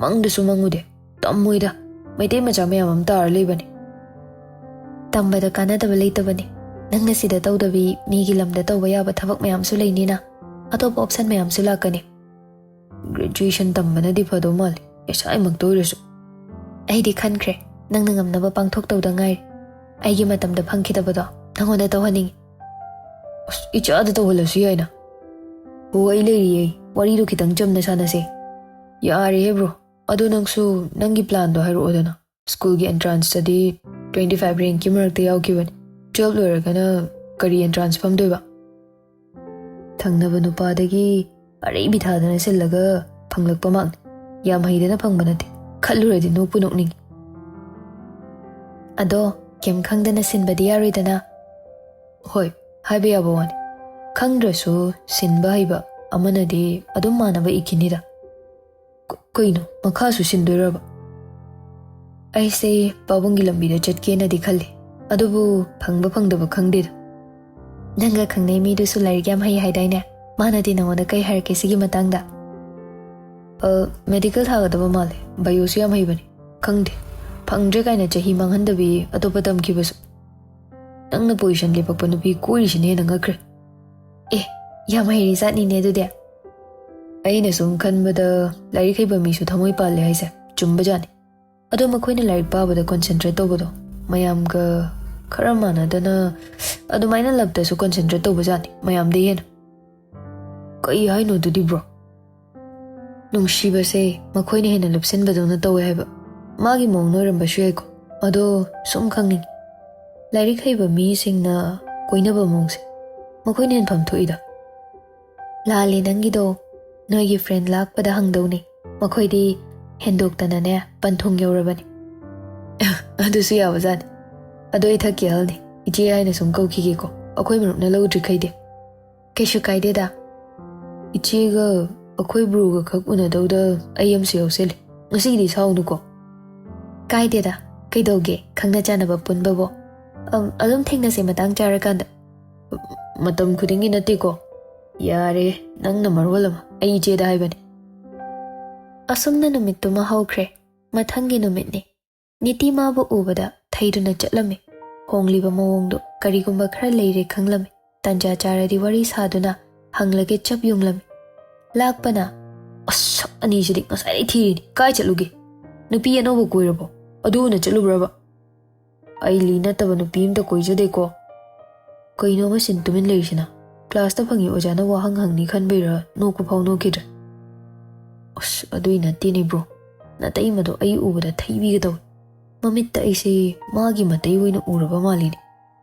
ꯃꯪꯗꯁꯨ ꯃꯪꯉꯨꯗꯦ꯫ ꯇꯝꯃꯣꯏꯗ, ꯃꯩꯇꯩ ꯃꯆꯥ ꯃꯌꯥꯝ ꯑꯃ ꯇꯥꯔ ꯂꯩꯕꯅꯤ꯫" "ꯇꯝꯕꯗ ꯀꯥꯟꯅꯗꯕ ꯂꯩꯇꯕꯅꯤ꯫ ꯅꯪꯅ ꯁꯤꯗ ꯇꯧꯗꯕꯤ ꯃꯤꯒꯤ ꯂꯝꯗ ꯇꯧꯕ ꯌꯥꯕ ꯊꯕꯛ ꯃꯌꯥꯝꯁꯨ ꯂꯩꯅꯤꯅ꯫ ꯑꯇꯣꯞꯄ ꯑꯣꯞꯁꯟ ꯃꯌꯥꯝꯁꯨ ꯂꯥꯛꯀꯅꯤ꯫" "ꯒ꯭ꯔꯦꯖꯨꯑꯦꯁꯟ ꯇꯝꯕꯅꯗꯤ ꯐꯗꯧ ꯃꯥꯜꯂꯤ, ꯑꯦꯁꯥꯏꯃꯛꯇ ꯑꯣꯏꯔꯁꯨ꯫" "ꯑꯩꯗꯤ ꯈꯟꯈ꯭ꯔꯦ, ꯅꯪꯅ ꯉꯝꯅꯕ ꯄꯥꯡꯊꯣꯛꯇꯧꯗ ꯉꯥꯏꯔꯦ꯫ ꯑꯩꯒꯤ ꯃꯇꯝꯗ ꯐꯪꯈꯤꯗꯕꯗꯣ ꯅꯪꯉꯣꯟꯗ ꯇꯧꯍꯟꯅꯤꯡꯉꯤ꯫" "ꯑꯁ, ꯏꯆꯥꯗ ꯇꯧꯍꯜꯂꯁꯨ ꯌꯥꯏꯅ꯫" "ꯍꯣ, ꯑꯩ ꯂꯩꯔꯤꯌꯦ, ꯋꯥꯔꯤꯗꯣ ꯈꯤꯇꯪ ꯆꯝꯅ ꯁꯥꯟꯅꯁꯦ"꯫ "ꯌꯥꯔꯦꯍꯦ bro, ꯑꯗꯣ ꯅꯪꯁꯨ ꯅꯪꯒꯤ planꯗꯣ ꯍꯥꯏꯔꯛꯑꯣꯗꯅ꯫ ꯁ꯭ꯀꯨꯜꯒꯤ entranceꯇꯗꯤ twenty five rankꯀꯤ ꯃꯔꯛꯇ ꯌꯥꯎꯈꯤꯕꯅꯤ꯫ Twelve ꯂꯣꯏꯔꯒꯅ ꯀꯔꯤ entrance ꯐꯝꯗꯣꯏꯕ?" ꯊꯪꯅꯕ ꯅꯨꯄꯥꯗꯒꯤ ꯑꯔꯩꯕꯤ ꯊꯥꯗꯅ ꯁꯤꯜꯂꯒ ꯐꯪꯂꯛꯄ markꯅꯤ꯫ ꯌꯥꯝ ꯍꯩꯗꯅ ꯐꯪꯕ ꯅꯠꯇꯦ꯫ ꯈꯜꯂꯨꯔꯗꯤ ꯅꯣꯛꯄꯨ ꯅꯣꯛꯅꯤꯡꯉꯤ꯫ "ꯑꯗꯣ ꯀꯩꯝ ꯈꯪꯗꯅ ꯁꯤꯟꯕꯗꯤ ꯌꯥꯔꯣꯏꯗꯅ?" "ꯍꯣꯏ, ꯍꯥꯏꯕ ꯌꯥꯕ ꯋꯥꯅꯤ꯫ ꯈꯪꯗ꯭ꯔꯁꯨ ꯁꯤꯟꯕ ꯍꯩꯕ ꯑꯃꯅꯗꯤ ꯑꯗꯨꯝ ꯃꯥꯟꯅꯕ ꯏꯈꯤꯅꯤꯗ"꯫ "ꯀ-, ꯀꯩꯅꯣ, ꯃꯈꯥꯁꯨ ꯁꯤꯟꯗꯣꯏꯔꯕ?" "ꯑꯩꯁꯦ ꯄꯥꯕꯨꯡꯒꯤ ꯂꯝꯕꯤꯗ ꯆꯠꯀꯦꯅꯗꯤ ꯈꯜꯂꯤ, ꯑꯗꯨꯕꯨ ꯐꯪꯕ ꯐꯪꯗꯕ ꯈꯪꯗꯦꯗ"꯫ "ꯅꯪꯒ ꯈꯪꯅꯩ ꯃꯤꯗꯨꯁꯨ ꯂꯥꯏꯔꯤꯛ ꯌꯥꯝ ꯍꯩ ꯍꯥꯏꯗꯥꯏꯅꯦ? ꯃꯥꯅꯗꯤ ꯅꯉꯣꯟꯗ ꯀꯩ ꯍꯥꯏꯔꯛꯀꯦ ꯁꯤꯒꯤ ꯃꯇꯥꯡꯗ?" "ꯑ, medical ꯊꯥꯒꯗꯕ ꯃꯥꯜꯂꯦ, bioꯁꯨ ꯌꯥꯝ ꯍꯩꯕꯅꯤ꯫ ꯈꯪꯗꯦ, ꯐꯪꯗ꯭ꯔꯦ ꯀꯥꯏꯅ ꯆꯍꯤ ꯃꯥꯡꯍꯟꯗꯕꯤ ꯑꯇꯣꯞꯄ ꯇꯝꯈꯤꯕꯁꯨ꯫ ꯅꯪꯅ position ꯂꯦꯞꯄꯛꯄ ꯅꯨꯄꯤ ꯀꯣꯏꯔꯤꯁꯤꯅ ꯍꯦꯟꯅ ꯉꯛꯈ꯭ꯔꯦ"꯫ "ꯑꯦ, ꯌꯥꯝ ꯍꯩꯔꯤ ꯖꯥꯠꯅꯤꯅꯦ ꯑꯗꯨꯗꯤ"꯫ ꯑꯩꯅ ꯁꯨꯝ ꯈꯟꯕꯗ ꯂꯥꯏꯔꯤꯛ ꯍꯩꯕ ꯃꯤꯁꯨ ꯊꯃꯣꯏ ꯄꯥꯜꯂꯦ ꯍꯥꯏꯁꯦ ꯆꯨꯝꯕꯖꯥꯠꯅꯤ꯫ ꯑꯗꯣ ꯃꯈꯣꯏꯅ ꯂꯥꯏꯔꯤꯛ ꯄꯥꯕꯗ concentrate ꯇꯧꯕꯗꯣ ꯃꯌꯥꯝꯒ ꯈꯔ ꯃꯥꯟꯅꯗꯅ ꯑꯗꯨꯃꯥꯏꯅ ꯂꯞꯇꯁꯨ concentrate ꯇꯧꯕꯖꯥꯠꯅꯤ ꯃꯌꯥꯝꯗꯩ ꯍꯦꯟꯅ꯫ "ꯀꯩ ꯍꯥꯏꯅꯣ ꯑꯗꯨꯗꯤ bro?" "ꯅꯨꯡꯁꯤꯕꯁꯦ ꯃꯈꯣꯏꯅ ꯍꯦꯟꯅ ꯂꯨꯞꯁꯤꯟꯕꯗꯧꯅ ꯇꯧꯋꯦ ꯍꯥꯏꯕ꯫ ꯃꯥꯒꯤ ꯃꯑꯣꯡꯅ ꯑꯣꯏꯔꯝꯕꯁꯨ ꯌꯥꯏꯀꯣ꯫ ꯑꯗꯣ ꯁꯨꯝ ꯈꯪꯅꯤꯡꯉꯤ, ꯂꯥꯏꯔꯤꯛ ꯍꯩꯕ ꯃꯤꯁꯤꯡꯅ ꯀꯣꯏꯅꯕ ꯃꯑꯣꯡꯁꯦ ꯃꯈꯣꯏꯅ ꯍꯦꯟꯐꯝ ꯊꯣꯛꯏꯗ"꯫ "ꯂꯥꯜꯂꯦ ꯅꯪꯒꯤꯗꯣ, ꯅꯣꯏꯒꯤ friend ꯂꯥꯛꯄꯗ ꯍꯪꯗꯧꯅꯦ꯫ ꯃꯈꯣꯏꯗꯤ ꯍꯦꯟꯗꯣꯛꯇꯅꯅꯦ ꯄꯟꯊꯨꯡ ꯌꯧꯔꯕꯅꯤ"꯫ "ꯑꯗꯨꯁꯨ ꯌꯥꯕꯖꯥꯠꯅꯤ꯫ ꯑꯗꯣ ꯑꯩ ꯊꯛꯀꯤ ꯑꯍꯜꯅꯤ, ꯏꯆꯦ ꯍꯥꯏꯅ ꯁꯨꯝ ꯀꯧꯈꯤꯒꯦꯀꯣ, ꯑꯩꯈꯣꯏ ꯃꯔꯨꯞꯅ ꯂꯧꯗ꯭ꯔꯤꯈꯩꯗꯤ"꯫ "ꯀꯩꯁꯨ ꯀꯥꯏꯗꯦꯗ꯫ ꯏꯆꯦꯒ ꯑꯩꯈꯣꯏ broꯒ ꯈꯛ ꯎꯅꯗꯧꯗ ꯑꯩ ꯑꯃꯁꯨ ꯌꯥꯎꯁꯜꯂꯤ꯫ ꯉꯁꯤꯒꯤꯗꯤ ꯁꯥꯎꯅꯨꯀꯣ"꯫ "ꯀꯥꯏꯗꯦꯗ, ꯀꯩꯗꯧꯒꯦ ꯈꯪꯅ ꯆꯥꯟꯅꯕ ꯄꯨꯟꯕꯕꯣ? ꯑꯝ, ꯑꯗꯨꯝ ꯊꯦꯡꯅꯁꯦ ꯃꯇꯥꯡ ꯆꯥꯔꯀꯥꯟꯗ"꯫ "ꯃꯇꯝ ꯈꯨꯗꯤꯡꯒꯤ ꯅꯠꯇꯦꯀꯣ"꯫ "ꯌꯥꯔꯦ, ꯅꯪꯅ ꯃꯔꯣꯜ ꯑꯃ ꯑꯩ ꯏꯆꯦꯗ ꯍꯥꯏꯕꯅꯤ"꯫ ꯑꯁꯨꯝꯅ ꯅꯨꯃꯤꯠꯇꯨꯃ ꯍꯧꯈ꯭ꯔꯦ꯫ ꯃꯊꯪꯒꯤ ꯅꯨꯃꯤꯠꯅꯤ꯫ ꯅꯤꯇꯤ ꯃꯥꯕꯨ ꯎꯕꯗ ꯊꯩꯗꯨꯅ ꯆꯠꯂꯝꯃꯤ꯫ ꯍꯣꯡꯂꯤꯕ ꯃꯑꯣꯡꯗꯣ ꯀꯔꯤꯒꯨꯝꯕ ꯈꯔ ꯂꯩꯔꯦ ꯈꯪꯂꯝꯃꯤ꯫ ꯇꯟꯖꯥ ꯆꯥꯔꯗꯤ ꯋꯥꯔꯤ ꯁꯥꯗꯨꯅ ꯍꯪꯂꯒꯦ ꯆꯞ ꯌꯨꯡꯂꯝꯃꯤ꯫ ꯂꯥꯛꯄꯅ, "ꯑꯁ, ꯁꯛ ꯑꯅꯤꯁꯤꯗꯤ ꯉꯁꯥꯏꯗꯩ ꯊꯤꯔꯤꯅꯤ꯫ ꯀꯥꯏ ꯆꯠꯂꯨꯒꯦ? ꯅꯨꯄꯤ ꯑꯅꯧꯕ ꯀꯣꯏꯔꯕꯣ? ꯑꯗꯨ ꯎꯅ ꯆꯠꯂꯨꯕ꯭ꯔꯕ?" "ꯑꯩ ꯂꯤ ꯅꯠꯇꯕ ꯅꯨꯄꯤ ꯑꯝꯇ ꯀꯣꯏꯖꯗꯦꯀꯣ"꯫ ꯀꯩꯅꯣꯕ ꯁꯤꯟ ꯇꯨꯃꯤꯟ ꯂꯩꯔꯤꯁꯤꯅ? ꯀ꯭ꯂꯥꯁꯇ ꯐꯪꯉꯤ ꯑꯣꯖꯥꯅ ꯋꯥꯍꯪ ꯍꯪꯅꯤ ꯈꯟꯕꯩꯔꯥ ꯅꯣꯛꯄ ꯐꯥꯎ ꯅꯣꯛꯈꯤꯗ꯭ꯔꯦ꯫ ꯑꯁ, ꯑꯗꯨꯏ ꯅꯠꯇꯦꯅꯦ ꯕ꯭ꯔꯣ, ꯅꯇꯩꯃꯗꯣ ꯑꯩ ꯎꯕꯗ ꯊꯩꯕꯤꯒꯦ ꯇꯧꯋꯦ꯫ ꯃꯃꯤꯠꯇ ꯑꯩꯁꯦ ꯃꯥꯒꯤ ꯃꯇꯩ ꯑꯣꯏꯅ ꯎꯔꯕ ꯃꯥꯜꯂꯤꯅꯦ꯫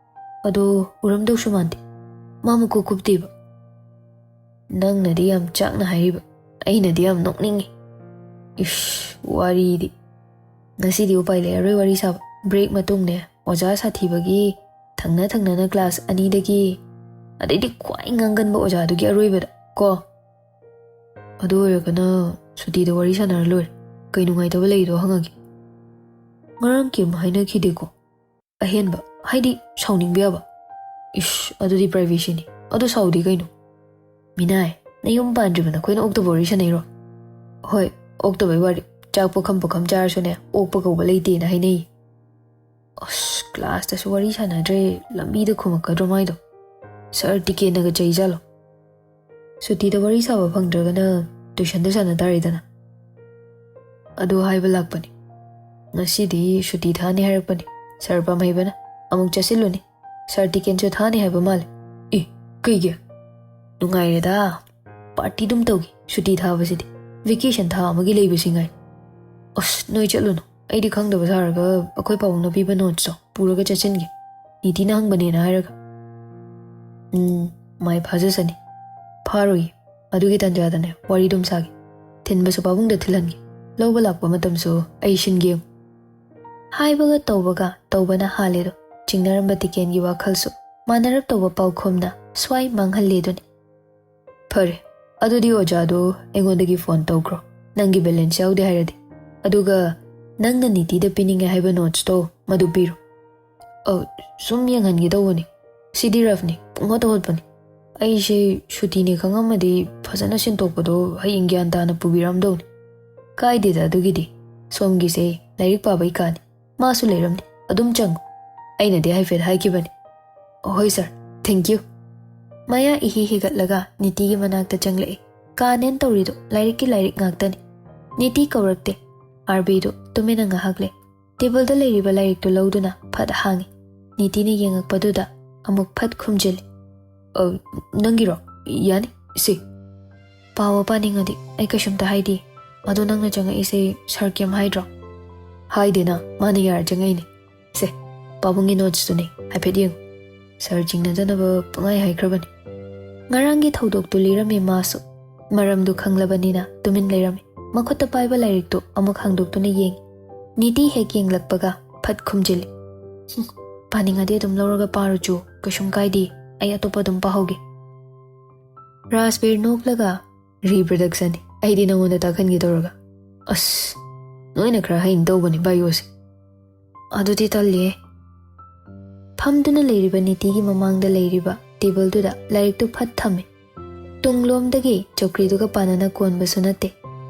ꯑꯗꯣ ꯎꯔꯝꯗꯧꯁꯨ ꯃꯥꯟꯗꯦ, ꯃꯥ ꯃꯀꯣꯛ ꯀꯨꯞꯇꯦꯕ꯫ ꯅꯪꯅꯗꯤ ꯌꯥꯝ ꯆꯥꯛꯅ ꯍꯥꯏꯔꯤꯕ, ꯑꯩꯅꯗꯤ ꯌꯥꯝ ꯅꯣꯛꯅꯤꯡꯉꯤ꯫ ꯏꯁ, ꯋꯥꯔꯤꯗꯤ꯫ ꯉꯁꯤꯗꯤ ꯎꯄꯥꯏ ꯂꯩꯔꯔꯣꯏ ꯋꯥꯔꯤ ꯁꯥꯕ꯫ ꯕ꯭ꯔꯦꯛ ꯃꯇꯨꯡꯅꯦ, ꯑꯣꯖꯥ ꯁꯥꯊꯤꯕꯒꯤ ꯊꯪꯅ ꯊꯪꯅꯅ ꯀ꯭ꯂꯥꯁ ꯑꯅꯤꯗꯒꯤ, ꯑꯗꯩꯗꯤ ꯈ꯭ꯋꯥꯏ ꯉꯥꯡꯒꯟꯕ ꯑꯣꯖꯥꯗꯨꯒꯤ ꯑꯔꯣꯏꯕꯗ ꯀꯣ꯫ ꯑꯗꯨ ꯑꯣꯏꯔꯒꯅ ꯁꯨꯇꯤꯗ ꯋꯥꯔꯤ ꯁꯥꯟꯅꯔ ꯂꯣꯏꯔꯦ꯫ ꯀꯩ ꯅꯨꯡꯉꯥꯏꯇꯕ ꯂꯩꯗꯣ ꯍꯪꯉꯒꯦ꯫ ꯉꯔꯥꯡ ꯀꯩꯝ ꯍꯥꯏꯅꯈꯤꯗꯦꯀꯣ? ꯑꯍꯦꯟꯕ ꯍꯥꯏꯗꯤ ꯁꯥꯎꯅꯤꯡꯕ ꯌꯥꯕ? ꯏꯁ, ꯑꯗꯨꯗꯤ ꯄ꯭ꯔꯥꯏꯚꯦꯁꯤꯅꯤ꯫ ꯑꯗꯨ ꯁꯥꯎꯗꯤ ꯀꯩꯅꯣ? ꯃꯤꯅꯥꯏ, ꯅꯌꯨꯝ ꯄꯥꯟꯗ꯭ꯔꯤꯕ ꯅꯈꯣꯏꯅ ꯑꯣꯛꯇꯕ ꯋꯥꯔꯤ ꯁꯥꯟꯅꯩꯔꯣ? ꯍꯣꯏ, ꯑꯣꯛꯇꯕꯩ ꯋꯥꯔꯤ꯫ ꯆꯥꯛ ꯄꯨꯈꯝ ꯄꯨꯈꯝ ꯆꯥꯔꯁꯨꯅꯦ, ꯑꯣꯛꯄ ꯀꯧꯕ ꯂꯩꯇꯦꯅ ꯍꯥꯏꯅꯩ꯫ ꯑꯁ, ꯀ꯭ꯂꯥꯁꯇꯁꯨ ꯋꯥꯔꯤ ꯁꯥꯟꯅꯗ꯭ꯔꯦ, ꯂꯝꯕꯤꯗ ꯈꯨꯝꯃꯛꯀꯗ꯭ꯔꯣ ꯃꯥꯏꯗꯣ? ꯁꯥꯔ ꯇꯤꯀꯦꯟꯅꯒ ꯆꯩꯖꯥꯠꯂꯣ? ꯁꯨꯇꯤꯗ ꯋꯥꯔꯤ ꯁꯥꯕ ꯐꯪꯗ꯭ꯔꯒꯅ ꯇꯨꯏꯁꯟꯗ ꯁꯥꯟꯅ ꯇꯥꯔꯦꯗꯅ꯫ ꯑꯗꯨ ꯍꯥꯏꯕ ꯂꯥꯛꯄꯅꯤ꯫ ꯉꯁꯤꯗꯤ ꯁꯨꯇꯤ ꯊꯥꯅꯤ ꯍꯥꯏꯔꯛꯄꯅꯤ꯫ ꯁꯥꯔ ꯄꯥꯝꯍꯩꯕꯅ, "ꯑꯃꯨꯛ ꯆꯠꯁꯤꯜꯂꯨꯅꯤ꯫ ꯁꯥꯔ ꯇꯤꯀꯦꯟꯁꯨ ꯊꯥꯅꯤ ꯍꯥꯏꯕ ꯃꯥꯜꯂꯦ꯫ ꯑꯦ, ꯀꯩꯒꯤ? ꯅꯨꯡꯉꯥꯏꯔꯦꯗ꯫ ꯄꯥꯔꯇꯤ ꯑꯗꯨꯝ ꯇꯧꯒꯦ ꯁꯨꯇꯤ ꯊꯥꯕꯁꯤꯗꯤ꯫ ꯚꯦꯀꯦꯁꯟ ꯊꯥ ꯑꯃꯒꯤ ꯂꯩꯕꯁꯤ ꯉꯥꯏ꯫ ꯑꯁ, ꯅꯣꯏ ꯆꯠꯂꯨꯅꯨ꯫ ꯑꯩꯗꯤ ꯈꯪꯗꯕ ꯁꯥꯔꯒ ꯑꯩꯈꯣꯏ ꯄꯥꯕꯨꯡꯅ ꯄꯤꯕ ꯅꯣꯠꯁꯇꯣ ꯄꯨꯔꯒ ꯆꯠꯁꯤꯟꯒꯦ꯫ ꯅꯤꯇꯤꯅ ꯍꯪꯕꯅꯦꯅ ꯍꯥꯏꯔꯒ꯫ ꯎꯝ, ꯃꯥꯏ ꯐꯥꯖꯁꯅꯤ꯫ ꯐꯥꯔꯣꯏꯌꯦ꯫ ꯑꯗꯨꯒꯤ ꯇꯥꯟꯖꯥꯗꯅꯦ ꯋꯥꯔꯤ ꯑꯗꯨꯝ ꯁꯥꯒꯦ꯫ ꯊꯤꯟꯕꯁꯨ ꯄꯥꯕꯨꯡꯗ ꯊꯤꯜꯍꯟꯒꯦ꯫ ꯂꯧꯕ ꯂꯥꯛꯄ ꯃꯇꯝꯁꯨ ꯑꯩ ꯁꯤꯟꯒꯦ ꯌꯦꯡꯉꯨ꯫" ꯍꯥꯏꯕꯒ ꯇꯧꯕꯒ ꯇꯧꯕꯅ ꯍꯥꯜꯂꯦꯗꯣ꯫ ꯆꯤꯡꯅꯔꯝꯕ ꯇꯤꯀꯦꯟꯒꯤ ꯋꯥꯈꯜꯁꯨ ꯃꯥꯟꯅꯔꯞ ꯇꯧꯕ ꯄꯥꯎꯈꯨꯝꯅ ꯁ꯭ꯋꯥꯏ ꯃꯥꯡꯍꯜꯂꯦꯗꯨꯅꯤ꯫ "ꯐꯔꯦ, ꯑꯗꯨꯗꯤ ꯑꯣꯖꯥꯗꯨ ꯑꯩꯉꯣꯟꯗꯒꯤ ꯐꯣꯟ ꯇꯧꯈ꯭ꯔꯣ꯫ ꯅꯪꯒꯤ ꯕꯦꯂꯦꯟꯁ ꯌꯥꯎꯗꯦ ꯍꯥꯏꯔꯗꯤ꯫ ꯑꯗꯨꯒ ꯅꯪꯅ ꯅꯤꯇꯤꯗ ꯄꯤꯅꯤꯡꯉꯦ ꯍꯥꯏꯕ ꯅꯣꯠꯁꯇꯣ ꯃꯗꯨ ꯄꯤꯔꯣ꯫" "ꯑ, ꯁꯨꯝ ꯌꯦꯡꯍꯟꯒꯦ ꯇꯧꯕꯅꯤ꯫ ꯁꯤꯗꯤ ꯔꯐꯅꯤ, ꯄꯨꯡꯍꯣꯠꯇ ꯍꯣꯠꯄꯅꯤ꯫ ꯑꯩꯁꯦ ꯁꯨꯇꯤꯅꯦ ꯈꯪꯉꯝꯃꯗꯤ ꯐꯖꯅ ꯁꯤꯟꯇꯣꯛꯄꯗꯣ ꯍꯌꯦꯡ ꯒ꯭ꯌꯥꯟ ꯇꯥꯅ ꯄꯨꯕꯤꯔꯝꯗꯧꯅꯤ꯫" "ꯀꯥꯏꯗꯦꯗ ꯑꯗꯨꯒꯤꯗꯤ꯫ ꯁꯣꯝꯒꯤꯁꯦ ꯂꯥꯏꯔꯤꯛ ꯄꯥꯕꯩ ꯀꯥꯅꯤ꯫ ꯃꯥꯁꯨ ꯂꯩꯔꯝꯅꯤ꯫ ꯑꯗꯨꯝ ꯆꯪꯉꯨ꯫ ꯑꯩꯅꯗꯤ ꯍꯥꯏꯐꯦꯠ ꯍꯥꯏꯈꯤꯕꯅꯤ꯫" "ꯍꯣꯏ ꯁꯥꯔ, ꯊꯦꯡꯀ꯭ꯌꯨ꯫" ꯃꯌꯥ ꯏꯍꯤ ꯍꯤꯒꯠꯂꯒ ꯅꯤꯇꯤꯒꯤ ꯃꯅꯥꯛꯇ ꯆꯪꯂꯛꯏ꯫ ꯀꯥꯅꯦꯅ ꯇꯧꯔꯤꯗꯣ ꯂꯥꯏꯔꯤꯛꯀꯤ ꯂꯥꯏꯔꯤꯛ ꯉꯥꯛꯇꯅꯤ꯫ ꯅꯤꯇꯤ ꯀꯧꯔꯛꯇꯦ꯫ ꯑꯥꯔꯕꯤꯗꯨ ꯇꯨꯃꯤꯟꯅ ꯉꯥꯏꯍꯥꯛ ꯂꯩ꯫ ꯇꯦꯕꯜꯗ ꯂꯩꯔꯤꯕ ꯂꯥꯏꯔꯤꯛꯇꯨ ꯂꯧꯗꯨꯅ ꯐꯠ ꯍꯥꯡꯉꯤ꯫ ꯅꯤꯇꯤꯅ ꯌꯦꯡꯉꯛꯄꯗꯨꯗ ꯑꯃꯨꯛ ꯐꯠ ꯈꯨꯝꯖꯤꯜꯂꯤ꯫ "ꯑ, "ꯑ, ꯅꯪꯒꯤꯔꯣ? ꯌꯥꯅꯤ, ꯁꯤ꯫ ꯄꯥꯕ ꯄꯥꯅꯤꯡꯉꯗꯤ ꯑꯩ ꯀꯩꯁꯨꯝꯇ ꯍꯥꯏꯗꯦ꯫ ꯑꯗꯣ ꯅꯪꯅ ꯆꯪꯉꯛꯏꯁꯦ ꯁꯥꯔ ꯀꯩꯝ ꯍꯥꯏꯗ꯭ꯔꯣ?" "ꯍꯥꯏꯗꯦꯅ, ꯃꯥꯅ ꯌꯥꯔ ꯆꯪꯉꯛꯏꯅꯦ꯫ ꯁꯦ, ꯄꯥꯕꯨꯡꯒꯤ ꯅꯣꯠꯁꯇꯨꯅꯦ, ꯍꯥꯏꯐꯦꯠ ꯌꯦꯡꯉꯨ꯫ ꯁꯥꯔ ꯆꯤꯡꯅꯗꯅꯕ ꯄꯪꯍꯥꯏ ꯍꯥꯏꯈ꯭ꯔꯕꯅꯤ꯫" ꯉꯔꯥꯡꯒꯤ ꯊꯧꯗꯣꯛꯇꯨ ꯂꯤꯔꯝꯃꯤ ꯃꯥꯁꯨ꯫ ꯃꯔꯝꯗꯨ ꯈꯪꯂꯕꯅꯤꯅ ꯇꯨꯃꯤꯟ ꯂꯩꯔꯝꯃꯤ꯫ ꯃꯈꯨꯠꯇ ꯄꯥꯏꯕ ꯂꯥꯏꯔꯤꯛꯇꯨ ꯑꯃꯨꯛ ꯍꯥꯡꯗꯣꯛꯇꯨꯅ ꯌꯦꯡꯉꯤ꯫ ꯅꯤꯇꯤ ꯍꯦꯛ ꯌꯦꯡꯂꯛꯄꯒ ꯐꯠ ꯈꯨꯝꯖꯤꯜꯂꯤ꯫ "ꯍꯨꯝ, ꯄꯥꯅꯤꯡꯉꯗꯤ ꯑꯗꯨꯝ ꯂꯧꯔꯒ ꯄꯥꯔꯨꯆꯣ, ꯀꯩꯁꯨꯝ ꯀꯥꯏꯗꯦ, ꯑꯩ ꯑꯇꯣꯞꯄ ꯑꯗꯨꯝ ꯄꯥꯍꯧꯒꯦ꯫" ꯔꯥꯖꯕꯤꯔ ꯅꯣꯛꯂꯒ, "ꯔꯤꯄ꯭ꯔꯗꯛꯁꯟꯅꯤ, ꯑꯩꯗꯤ ꯅꯉꯣꯟꯗ ꯇꯥꯛꯍꯟꯒꯦ ꯇꯧꯔꯒ꯫ ꯑꯁ, ꯅꯣꯏꯅ ꯈꯔ ꯍꯩꯅ ꯇꯧꯕꯅꯤ ꯕꯥꯏꯑꯣꯁꯦ꯫" "ꯑꯗꯨꯗꯤ ꯇꯜꯂꯤꯍꯦ꯫" ꯐꯝꯗꯨꯅ ꯂꯩꯔꯤꯕ ꯅꯤꯇꯤꯒꯤ ꯃꯃꯥꯡꯗ ꯂꯩꯔꯤꯕ ꯇꯦꯕꯜꯗꯨꯗ ꯂꯥꯏꯔꯤꯛꯇꯨ ꯐꯠ ꯊꯝꯃꯤ꯫ ꯇꯨꯡꯂꯣꯝꯗꯒꯤ ꯆꯧꯀ꯭ꯔꯤꯗꯨꯒ ꯄꯥꯅꯅ ꯀꯣꯟꯕꯁꯨ ꯅꯠꯇꯦ꯫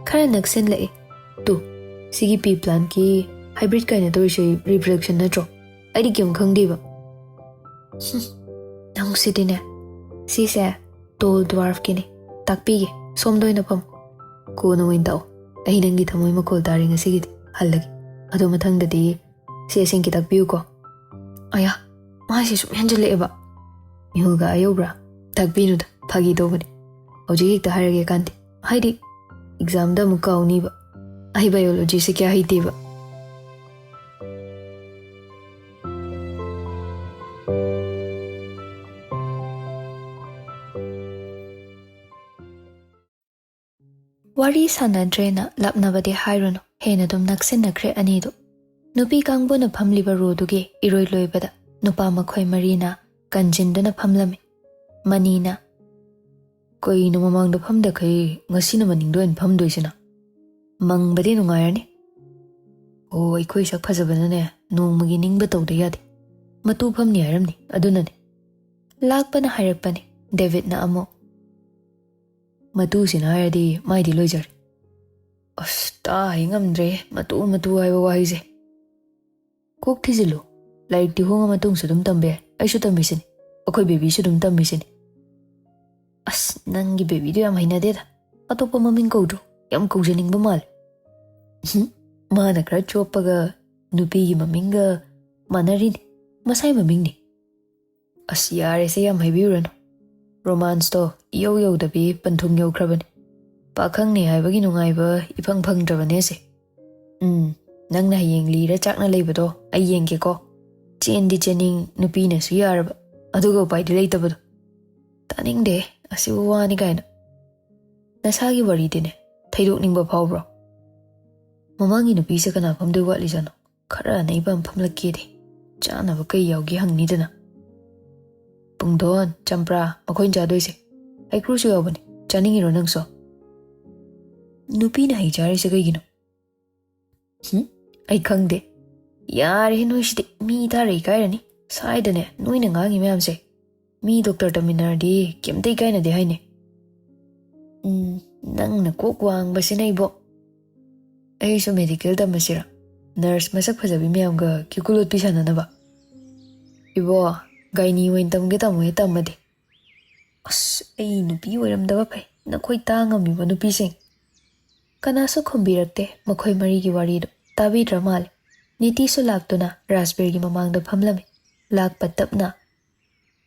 ꯈꯔ ꯅꯛꯁꯤꯜꯂꯛꯏ꯫ "ꯇꯨ, ꯁꯤꯒꯤ ꯄꯤ ꯄ꯭ꯂꯥꯟꯠꯀꯤ ꯍꯥꯏꯕ꯭ꯔꯤꯠ ꯀꯥꯏꯅ ꯇꯧꯔꯤꯁꯦ ꯔꯤꯄ꯭ꯔꯗꯛꯁꯟ ꯅꯠꯇ꯭ꯔꯣ? ꯑꯩꯗꯤ ꯀꯩꯝ ꯈꯪꯗꯦꯕ꯫" "ꯍꯨꯝ, ꯅꯪꯁꯤꯗꯤꯅꯦ꯫ ꯁꯤꯁꯦ ꯇꯣꯜ ꯗ꯭ꯋꯥꯔꯐꯀꯤꯅꯤ꯫ ꯇꯥꯛꯄꯤꯒꯦ, ꯁꯣꯝꯗ ꯑꯣꯏꯅ ꯐꯝ꯫" "ꯀꯣꯟꯅ ꯑꯣꯏꯅ ꯇꯥꯛꯑꯣ꯫ ꯑꯩ ꯅꯪꯒꯤ ꯊꯃꯣꯏ ꯃꯈꯣꯜ ꯇꯥꯔꯦ ꯉꯁꯤꯒꯤꯗꯤ꯫ ꯍꯜꯂꯒꯦ꯫ ꯑꯗꯣ ꯃꯊꯪꯗꯗꯤ ꯁꯤ ꯑꯁꯦꯡꯀꯤ ꯇꯥꯛꯄꯤꯌꯨꯀꯣ꯫" "ꯑꯌꯥ, ꯃꯥꯁꯦ ꯁꯨꯝ ꯍꯦꯟꯖꯜꯂꯛꯑꯦꯕ꯫" "ꯃꯤꯍꯨꯜꯒ ꯑꯥ ꯌꯧꯕ꯭ꯔꯥ? ꯇꯥꯛꯄꯤꯅꯨꯗ, ꯐꯥꯒꯤ ꯇꯧꯕꯅꯤ꯫ ꯍꯧꯖꯤꯛ ꯍꯦꯛꯇ ꯍꯥꯏꯔꯒꯦ ꯀꯥꯟꯗꯦ꯫ ꯍꯥꯏꯗꯤ, ꯑꯦꯛꯖꯥꯝꯗ ꯑꯃꯨꯛ ꯀꯥꯎꯅꯤꯕ꯫ ꯑꯩ ꯕꯥꯏꯑꯣꯂꯣꯖꯤꯁꯦ ꯀꯌꯥ ꯍꯩꯇꯦꯕ꯫" ꯋꯥꯔꯤ ꯁꯥꯟꯅꯗ꯭ꯔꯦꯅ ꯂꯥꯞꯅꯕꯗꯤ ꯍꯥꯏꯔꯨꯅꯨ, ꯍꯦꯟꯅ ꯑꯗꯨꯝ ꯅꯛꯁꯤꯟꯅꯈ꯭ꯔꯦ ꯑꯅꯤꯗꯨ꯫ ꯅꯨꯄꯤ ꯀꯥꯡꯕꯨꯅ ꯐꯝꯂꯤꯕ ꯔꯣꯗꯨꯒꯤ ꯏꯔꯣꯏ ꯂꯣꯏꯕꯗ ꯅꯨꯄꯥ ꯃꯈꯣꯏ ꯃꯔꯤꯅ ꯀꯟꯖꯤꯟꯗꯨꯅ ꯐꯝꯂꯝꯃꯤ꯫ ꯃꯅꯤꯅ, "ꯀꯩꯅꯣ ꯃꯃꯥꯡꯗ ꯐꯝꯗꯈꯩ ꯉꯁꯤꯅ ꯃꯅꯤꯡꯗ ꯑꯣꯏꯅ ꯐꯝꯗꯣꯏꯁꯤꯅ? ꯃꯪꯕꯗꯤ ꯅꯨꯡꯉꯥꯏꯔꯅꯤ꯫ ꯑꯣ, ꯑꯩꯈꯣꯏ ꯁꯛ ꯐꯖꯕꯅꯅꯦ ꯅꯣꯡꯃꯒꯤ ꯅꯤꯡꯕ ꯇꯧꯗ ꯌꯥꯗꯦ꯫ ꯃꯇꯨ ꯐꯝꯅꯤ ꯍꯥꯏꯔꯝꯅꯤ, ꯑꯗꯨꯅꯅꯦ꯫" ꯂꯥꯛꯄꯅ ꯍꯥꯏꯔꯛꯄꯅꯤ꯫ ꯗꯦꯕꯤꯠꯅ ꯑꯃꯨꯛ, "ꯃꯇꯨꯁꯤꯅ ꯍꯥꯏꯔꯗꯤ ꯃꯥꯏꯗꯤ ꯂꯣꯏꯖꯔꯦ꯫" ꯑꯁ, ꯇꯥ ꯍꯩ ꯉꯝꯗ꯭ꯔꯦ ꯃꯇꯨ ꯃꯇꯨ ꯍꯥꯏꯕ ꯋꯥꯍꯩꯁꯦ꯫ ꯀꯣꯛ ꯊꯤꯖꯤꯜꯂꯨ꯫ ꯂꯥꯏꯔꯤꯛꯇꯤ ꯍꯣꯡꯉ ꯃꯇꯨꯡꯁꯨ ꯑꯗꯨꯝ ꯇꯝꯕ ꯌꯥꯏ꯫ ꯑꯩꯁꯨ ꯇꯝꯃꯤꯁꯤꯅꯤ꯫ ꯑꯩꯈꯣꯏ ꯕꯦꯕꯤꯁꯨ ꯑꯗꯨꯝ ꯇꯝꯃꯤꯁꯤꯅꯤ꯫ ꯑꯁ, ꯅꯪꯒꯤ ꯕꯦꯕꯤꯗꯣ ꯌꯥꯝ ꯍꯩꯅꯗꯦꯗ꯫ ꯑꯇꯣꯞꯄ ꯃꯃꯤꯡ ꯀꯧꯗ꯭ꯔꯣ? ꯌꯥꯝ ꯀꯧꯖꯅꯤꯡꯕ ꯃꯥꯜꯂꯦ꯫ ꯍꯨꯝ, ꯃꯥꯅ ꯈꯔ ꯆꯣꯞꯄꯒ ꯅꯨꯄꯤꯒꯤ ꯃꯃꯤꯡꯒ ꯃꯥꯟꯅꯔꯤꯅꯤ꯫ ꯃꯁꯥꯏ ꯃꯃꯤꯡꯅꯤ꯫ ꯑꯁ, ꯌꯥꯔꯦꯁꯦ, ꯌꯥꯝ ꯍꯥꯏꯕꯤꯔꯨꯔꯅꯨ꯫ ꯔꯣꯃꯥꯟꯁꯇꯣ ꯏꯌꯧ ꯌꯧꯗꯕꯤ ꯄꯟꯊꯨꯡ ꯌꯧꯈ꯭ꯔꯕꯅꯤ꯫ ꯄꯥꯈꯪꯅꯤ ꯍꯥꯏꯕꯒꯤ ꯅꯨꯡꯉꯥꯏꯕ ꯏꯐꯪ ꯐꯪꯗ꯭ꯔꯕꯅꯦ ꯑꯁꯦ꯫ ꯎꯝ, ꯅꯪꯅ ꯍꯌꯦꯡ ꯂꯤꯔ ꯆꯥꯛꯅ ꯂꯩꯕꯗꯣ ꯑꯩ ꯌꯦꯡꯒꯦꯀꯣ꯫ ꯆꯦꯟꯗꯤ ꯆꯦꯟꯅꯤꯡ, ꯅꯨꯄꯤꯅꯁꯨ ꯌꯥꯔꯕ, ꯑꯗꯨꯒ ꯎꯄꯥꯏꯗꯤ ꯂꯩꯇꯕꯗꯣ꯫ ꯇꯥꯅꯤꯡꯗꯦ, ꯑꯁꯤꯕꯨ ꯋꯥꯅꯤ ꯀꯥꯏꯅ꯫ ꯅꯁꯥꯒꯤ ꯋꯥꯔꯤꯗꯤꯅꯦ, ꯊꯩꯗꯣꯛꯅꯤꯡꯕ ꯐꯥꯎꯕ꯭ꯔꯣ? ꯃꯃꯥꯡꯒꯤ ꯅꯨꯄꯤꯁꯦ ꯀꯅꯥ ꯐꯝꯗꯣꯏ ꯋꯥꯠꯂꯤꯖꯥꯠꯅꯣ? ꯈꯔ ꯑꯅꯩꯕ ꯑꯃ ꯐꯝꯂꯛꯀꯦꯗꯤ꯫ ꯆꯥꯅꯕ ꯀꯩ ꯌꯥꯎꯒꯦ ꯍꯪꯅꯤꯗꯅ꯫ ꯄꯨꯡꯗꯣꯟ, ꯆꯝꯄ꯭ꯔꯥ, ꯃꯈꯣꯏꯅ ꯆꯥꯗꯣꯏꯁꯦ꯫ ꯍꯩꯀ꯭ꯔꯨꯁꯨ ꯌꯥꯎꯕꯅꯦ꯫ ꯆꯥꯅꯤꯡꯉꯤꯔꯣ ꯅꯪꯁꯨ? ꯅꯨꯄꯤꯅ ꯍꯩ ꯆꯥꯔꯤꯁꯦ ꯀꯩꯒꯤꯅꯣ? ꯍꯨꯝ? ꯑꯩ ꯈꯪꯗꯦ꯫ ꯌꯥꯔꯦꯍꯦ ꯅꯣꯏꯁꯤꯗꯤ, ꯃꯤ ꯇꯥꯔ ꯏꯀꯥꯏꯔꯅꯤ꯫ ꯁ꯭ꯋꯥꯏꯗꯅꯦ, ꯅꯣꯏꯅ ꯉꯥꯡꯉꯤ ꯃꯌꯥꯝꯁꯦ꯫ ꯃꯤ ꯗꯣꯛꯇꯔ ꯇꯝꯃꯤꯟꯅꯔꯗꯤ ꯀꯩꯝꯇ ꯏꯀꯥꯏꯅꯗꯦ ꯍꯥꯏꯅꯦ꯫ ꯎꯝ, ꯅꯪꯅ ꯀꯣꯛ ꯋꯥꯡꯕꯁꯤꯅ ꯏꯕꯣ꯫ ꯑꯩꯁꯨ ꯃꯦꯗꯤꯀꯦꯜ ꯇꯝꯃꯁꯤꯔꯥ? ꯅꯔꯁ ꯃꯁꯛ ꯐꯖꯕꯤ ꯃꯌꯥꯝꯒ ꯀꯤꯀꯨ ꯂꯣꯠꯄꯤ ꯁꯥꯟꯅꯅꯕ? ꯏꯕꯣ, ꯒꯥꯏꯅꯤ ꯑꯣꯏꯅ ꯇꯝꯒꯦ ꯇꯝꯃꯣꯍꯦ ꯇꯝꯃꯗꯤ꯫ ꯑꯁ, ꯑꯩ ꯅꯨꯄꯤ ꯑꯣꯏꯔꯝꯗꯕ ꯐꯩ꯫ ꯅꯈꯣꯏ ꯇꯥ ꯉꯝꯃꯤꯕ ꯅꯨꯄꯤꯁꯤꯡ꯫ ꯀꯅꯥꯁꯨ ꯈꯨꯝꯕꯤꯔꯛꯇꯦ ꯃꯈꯣꯏ ꯃꯔꯤꯒꯤ ꯋꯥꯔꯤꯗꯨ꯫ ꯇꯥꯕꯤꯗ꯭ꯔ ꯃꯥꯜꯂꯦ꯫ ꯅꯤꯇꯤꯁꯨ ꯂꯥꯛꯇꯨꯅ ꯔꯥꯖꯕꯤꯔꯒꯤ ꯃꯃꯥꯡꯗ ꯐꯝꯂꯝꯃꯤ꯫ ꯂꯥꯛꯄ ꯇꯞꯅ,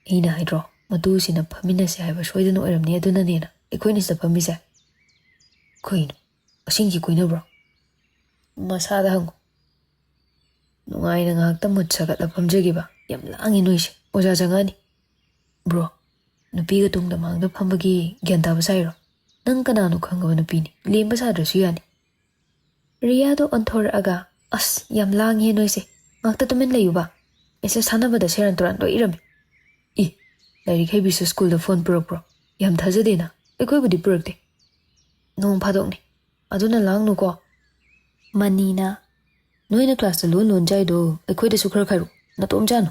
"ꯑꯩꯅ ꯍꯥꯏꯗ꯭ꯔꯣ, ꯃꯇꯨꯁꯤꯅ ꯐꯝꯃꯤꯟꯅꯁꯦ ꯍꯥꯏꯕ ꯁꯣꯏꯗꯅ ꯑꯣꯏꯔꯝꯅꯤ, ꯑꯗꯨꯅꯅꯦꯅ ꯑꯩꯈꯣꯏꯅ ꯁꯤꯗ ꯐꯝꯃꯤꯁꯦ?" "ꯀꯩꯅꯣ, ꯑꯁꯦꯡꯀꯤ ꯀꯣꯏꯅꯕ꯭ꯔꯣ?" "ꯃꯁꯥꯗ ꯍꯪꯉꯨ꯫" ꯅꯨꯡꯉꯥꯏꯅ ꯉꯥꯏꯍꯥꯛꯇ ꯃꯨꯠ ꯁꯥꯒꯠꯂ ꯐꯝꯖꯈꯤꯕ꯫ "ꯌꯥꯝ ꯂꯥꯡꯉꯤ ꯅꯣꯏꯁꯦ, ꯑꯣꯖꯥ ꯆꯪꯉꯛꯑꯅꯤ꯫" "ꯕ꯭ꯔꯣ, ꯅꯨꯄꯤꯒ ꯇꯨꯡꯗ ꯃꯥꯡꯗ ꯐꯝꯕꯒꯤ ꯒ꯭ꯌꯥꯟ ꯇꯥꯕ ꯁꯥꯏꯔꯣ? ꯅꯪ ꯀꯅꯥꯅꯣ ꯈꯪꯉꯕ ꯅꯨꯄꯤꯅꯤ, ꯂꯦꯝꯕ ꯁꯥꯗ꯭ꯔꯁꯨ ꯌꯥꯅꯤ꯫" ꯔꯤꯌꯥꯗꯣ ꯑꯣꯟꯊꯣꯔꯛꯑꯒ, "ꯑꯁ, ꯌꯥꯝ ꯂꯥꯡꯉꯦ ꯅꯣꯏꯁꯦ, ꯉꯥꯛꯇ ꯇꯨꯃꯤꯟ ꯂꯩꯌꯨꯕ꯫ ꯃꯦꯁꯦꯖ ꯊꯥꯅꯕꯗ ꯁꯦꯔꯥꯟ ꯇꯨꯔꯥꯟ ꯂꯣꯏ ꯏꯔꯝꯃꯤ꯫ ꯏ, ꯂꯥꯏꯔꯤꯛ ꯍꯩꯕꯤꯁꯨ ꯁ꯭ꯀꯨꯜꯗ ꯐꯣꯟ ꯄꯨꯔꯛꯄ꯭ꯔꯣ? ꯌꯥꯝ ꯊꯥꯖꯗꯦꯅ, ꯑꯩꯈꯣꯏꯕꯨꯗꯤ ꯄꯨꯔꯛꯇꯦ꯫ ꯅꯣꯡ ꯐꯥꯗꯣꯛꯅꯤ, ꯑꯗꯨꯅ ꯂꯥꯡꯅꯨꯀꯣ꯫" ꯃꯅꯤꯅ, "ꯅꯣꯏꯅ ꯀ꯭ꯂꯥꯁꯇ ꯂꯣꯟ ꯂꯣꯟ ꯆꯥꯏꯗꯣ ꯑꯩꯈꯣꯏꯗꯁꯨ ꯈꯔ ꯈꯥꯏꯔꯛꯑꯣ, ꯅꯇꯣꯝ ꯆꯥꯅꯨ꯫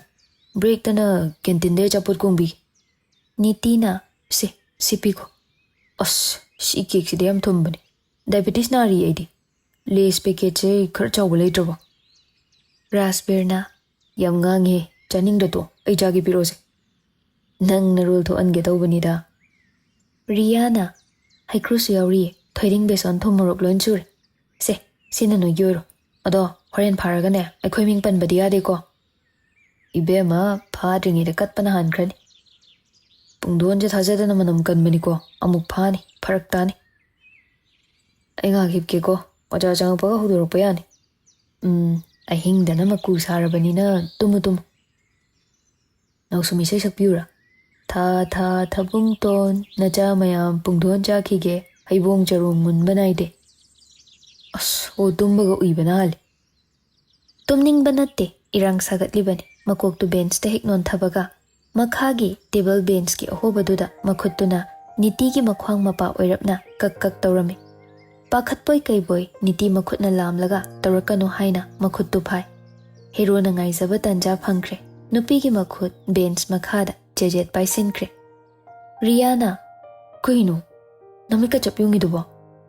ꯕ꯭ꯔꯦꯛꯇꯅ ꯀꯦꯟꯇꯤꯟꯗꯩ ꯑꯆꯥꯄꯣꯠ ꯀꯣꯡꯕꯤꯒꯦ꯫" ꯅꯤꯇꯤꯅ, "ꯁꯦ, ꯁꯤ ꯄꯤꯈꯣ꯫" "ꯑꯁ, ꯁꯤ ꯀꯦꯛꯁꯤꯗꯤ ꯌꯥꯝ ꯊꯨꯝꯕꯅꯦ꯫ ꯗꯥꯏꯕꯦꯇꯤꯁ ꯅꯥꯔꯤ ꯑꯩꯗꯤ꯫ ꯂꯦꯁ ꯄꯦꯀꯦꯠꯁꯦ ꯈꯔ ꯆꯥꯎꯕ ꯂꯩꯇ꯭ꯔꯕꯣ?" ꯔꯥꯖꯕꯤꯔꯅ, "ꯌꯥꯝ ꯉꯥꯡꯉꯦ, ꯆꯥꯅꯤꯡꯗ꯭ꯔꯗꯣ ꯑꯩ ꯆꯥꯒꯦ, ꯄꯤꯔꯛꯑꯣꯁꯦ꯫" "ꯅꯪ ꯅꯔꯣꯜ ꯊꯣꯛꯍꯟꯒꯦ ꯇꯧꯕꯅꯤꯗ꯫" ꯔꯤꯌꯥꯅ, "ꯍꯩꯀ꯭ꯔꯨꯁꯨ ꯌꯥꯎꯔꯤꯌꯦ, ꯊꯣꯏꯗꯤꯡ, ꯕꯦꯁꯣꯟ, ꯊꯨꯝ, ꯃꯣꯔꯣꯛ ꯂꯣꯏ ꯁꯨꯔꯦ꯫ ꯁꯦ, ꯁꯤꯅ ꯅꯣꯏꯒꯤ ꯑꯣꯏꯔꯣ꯫ ꯑꯗꯣ ꯍꯣꯔꯦꯟ ꯐꯥꯔꯒꯅꯦ, ꯑꯩꯈꯣꯏ ꯃꯤꯡ ꯄꯟꯕꯗꯤ ꯌꯥꯗꯦꯀꯣ꯫" "ꯏꯕꯦꯝꯃ, ꯐꯥꯗ꯭ꯔꯤꯉꯩꯗ ꯀꯠꯄꯅ ꯍꯥꯟꯈ꯭ꯔꯅꯤ꯫" ꯄꯨꯡꯗꯣꯟꯁꯦ ꯊꯥꯖꯗꯅ ꯃꯅꯝ ꯀꯟꯕꯅꯤꯀꯣ꯫ ꯑꯃꯨꯛ ꯐꯥꯅꯤ, ꯐꯔꯛ ꯇꯥꯅꯤ꯫ ꯑꯩ ꯉꯥꯏꯍꯥꯛ ꯍꯤꯞꯀꯦꯀꯣ, ꯑꯣꯖꯥ ꯆꯪꯉꯛꯄꯒ ꯍꯧꯗꯣꯔꯛꯄ ꯌꯥꯅꯤ꯫ ꯎꯝ, ꯑꯍꯤꯡꯗꯅ ꯃꯀꯨ ꯁꯥꯔꯕꯅꯤꯅ ꯇꯨꯝꯃꯨ ꯇꯨꯝꯃꯨ꯫ ꯅꯥꯎꯁꯨꯝ ꯏꯁꯩ ꯁꯛꯄꯤꯌꯨꯔꯥ? ꯊꯥ ꯊꯥ ꯊꯕꯨꯡꯇꯣꯟ, ꯅꯆꯥ ꯃꯌꯥꯝ ꯄꯨꯡꯗꯣꯟ ꯆꯥꯈꯤꯒꯦ, ꯍꯩꯕꯣꯡ ꯆꯔꯣꯡ ꯃꯨꯟꯕ ꯅꯥꯏꯗꯦ꯫ ꯑꯁ, ꯑꯣ, ꯇꯨꯝꯕꯒ ꯎꯏꯕꯅ ꯍꯥꯜꯂꯦ꯫ ꯇꯨꯝꯅꯤꯡꯕ ꯅꯠꯇꯦ, ꯏꯔꯥꯡ ꯁꯥꯒꯠꯂꯤꯕꯅꯤ꯫ ꯃꯀꯣꯛꯇꯨ ꯕꯦꯟꯁꯇ ꯍꯦꯛ ꯅꯣꯟꯊꯕꯒ ꯃꯈꯥꯒꯤ ꯇꯦꯕꯜ ꯕꯦꯟꯁꯀꯤ ꯑꯍꯣꯕꯗꯨꯗ ꯃꯈꯨꯠꯇꯨꯅ ꯅꯤꯇꯤꯒꯤ ꯃꯈ꯭ꯋꯥꯡ ꯃꯄꯥ ꯑꯣꯏꯔꯞꯅ ꯀꯛ ꯀꯛ ꯇꯧꯔꯝꯃꯤ꯫ ꯄꯥꯈꯠꯄꯣꯏ ꯀꯩꯕꯣꯏ ꯅꯤꯇꯤ ꯃꯈꯨꯠꯅ ꯂꯥꯝꯂꯒ ꯇꯧꯔꯛꯀꯅꯨ ꯍꯥꯏꯅ ꯃꯈꯨꯠꯇꯨ ꯐꯥꯏ꯫ ꯍꯦꯔꯣꯅ ꯉꯥꯏꯖꯕ ꯇꯥꯟꯖꯥ ꯐꯪꯈ꯭ꯔꯦ꯫ ꯅꯨꯄꯤꯒꯤ ꯃꯈꯨꯠ ꯕꯦꯟꯁ ꯃꯈꯥꯗ ꯆꯦꯖꯦꯠ ꯄꯥꯏꯁꯤꯟꯈ꯭ꯔꯦ꯫ ꯔꯤꯌꯥꯅ, "ꯀꯩꯅꯣ? ꯅꯃꯤꯠꯀ ꯆꯞ ꯌꯨꯡꯉꯤꯗꯨꯕꯣ?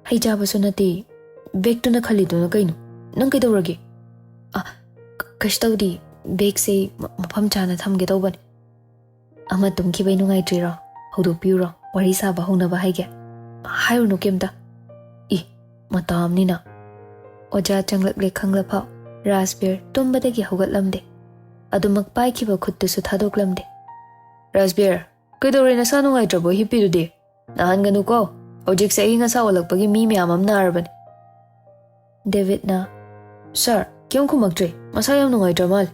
ꯍꯩ ꯆꯥꯕꯁꯨ ꯅꯠꯇꯦ꯫ ꯕꯦꯒꯇꯨꯅ ꯈꯜꯂꯤꯗꯨꯅ ꯀꯩꯅꯣ? ꯅꯪ ꯀꯩꯗꯧꯔꯒꯦ?" "ꯑ, ꯀ-, ꯀꯩꯁꯨ ꯇꯧꯗꯦ꯫ ꯕꯦꯒꯁꯦ ꯃ-, ꯃꯐꯝ ꯆꯥꯅ ꯊꯝꯒꯦ ꯇꯧꯕꯅꯦ꯫ ꯑꯃ ꯇꯨꯝꯈꯤꯕꯩ ꯅꯨꯡꯉꯥꯏꯇ꯭ꯔꯤꯔꯣ? ꯍꯧꯗꯣꯛꯄꯤꯌꯨꯔꯣ? ꯋꯥꯔꯤ ꯁꯥꯕ ꯍꯧꯅꯕ ꯍꯥꯏꯒꯦ?" "ꯍꯥꯏꯔꯨꯅꯨ ꯀꯩꯝꯇ꯫ ꯏ, ꯃꯇꯥ ꯑꯃꯅꯤꯅ꯫" ꯑꯣꯖꯥ ꯆꯪꯂꯛꯂꯦ ꯈꯪꯂꯐꯥꯎ ꯔꯥꯖꯕꯤꯔ ꯇꯨꯝꯕꯗꯒꯤ ꯍꯧꯒꯠꯂꯝꯗꯦ꯫ ꯑꯗꯨꯃꯛ ꯄꯥꯏꯈꯤꯕ ꯈꯨꯠꯇꯨꯁꯨ ꯊꯥꯗꯣꯛꯂꯝꯗꯦ꯫ "ꯔꯥꯖꯕꯤꯔ, ꯀꯩꯗꯧꯔꯦ? ꯅꯁꯥ ꯅꯨꯡꯉꯥꯏꯇ꯭ꯔꯕꯣ? ꯍꯤꯞꯄꯤꯗꯨꯗꯤ? ꯅꯥꯍꯟꯒꯅꯨꯀꯣ꯫ ꯍꯧꯖꯤꯛꯁꯦ ꯑꯏꯪ ꯑꯁꯥ ꯑꯣꯜꯂꯛꯄꯒꯤ ꯃꯤ ꯃꯌꯥꯝ ꯑꯃ ꯅꯥꯔꯕꯅꯤ꯫" ꯗꯦꯕꯤꯠꯅ, "ꯁꯥꯔ, ꯀꯩꯝ ꯈꯨꯝꯃꯛꯇ꯭ꯔꯦ꯫ ꯃꯁꯥ ꯌꯥꯝ ꯅꯨꯡꯉꯥꯏꯇ꯭ꯔ ꯃꯥꯜꯂꯦ꯫"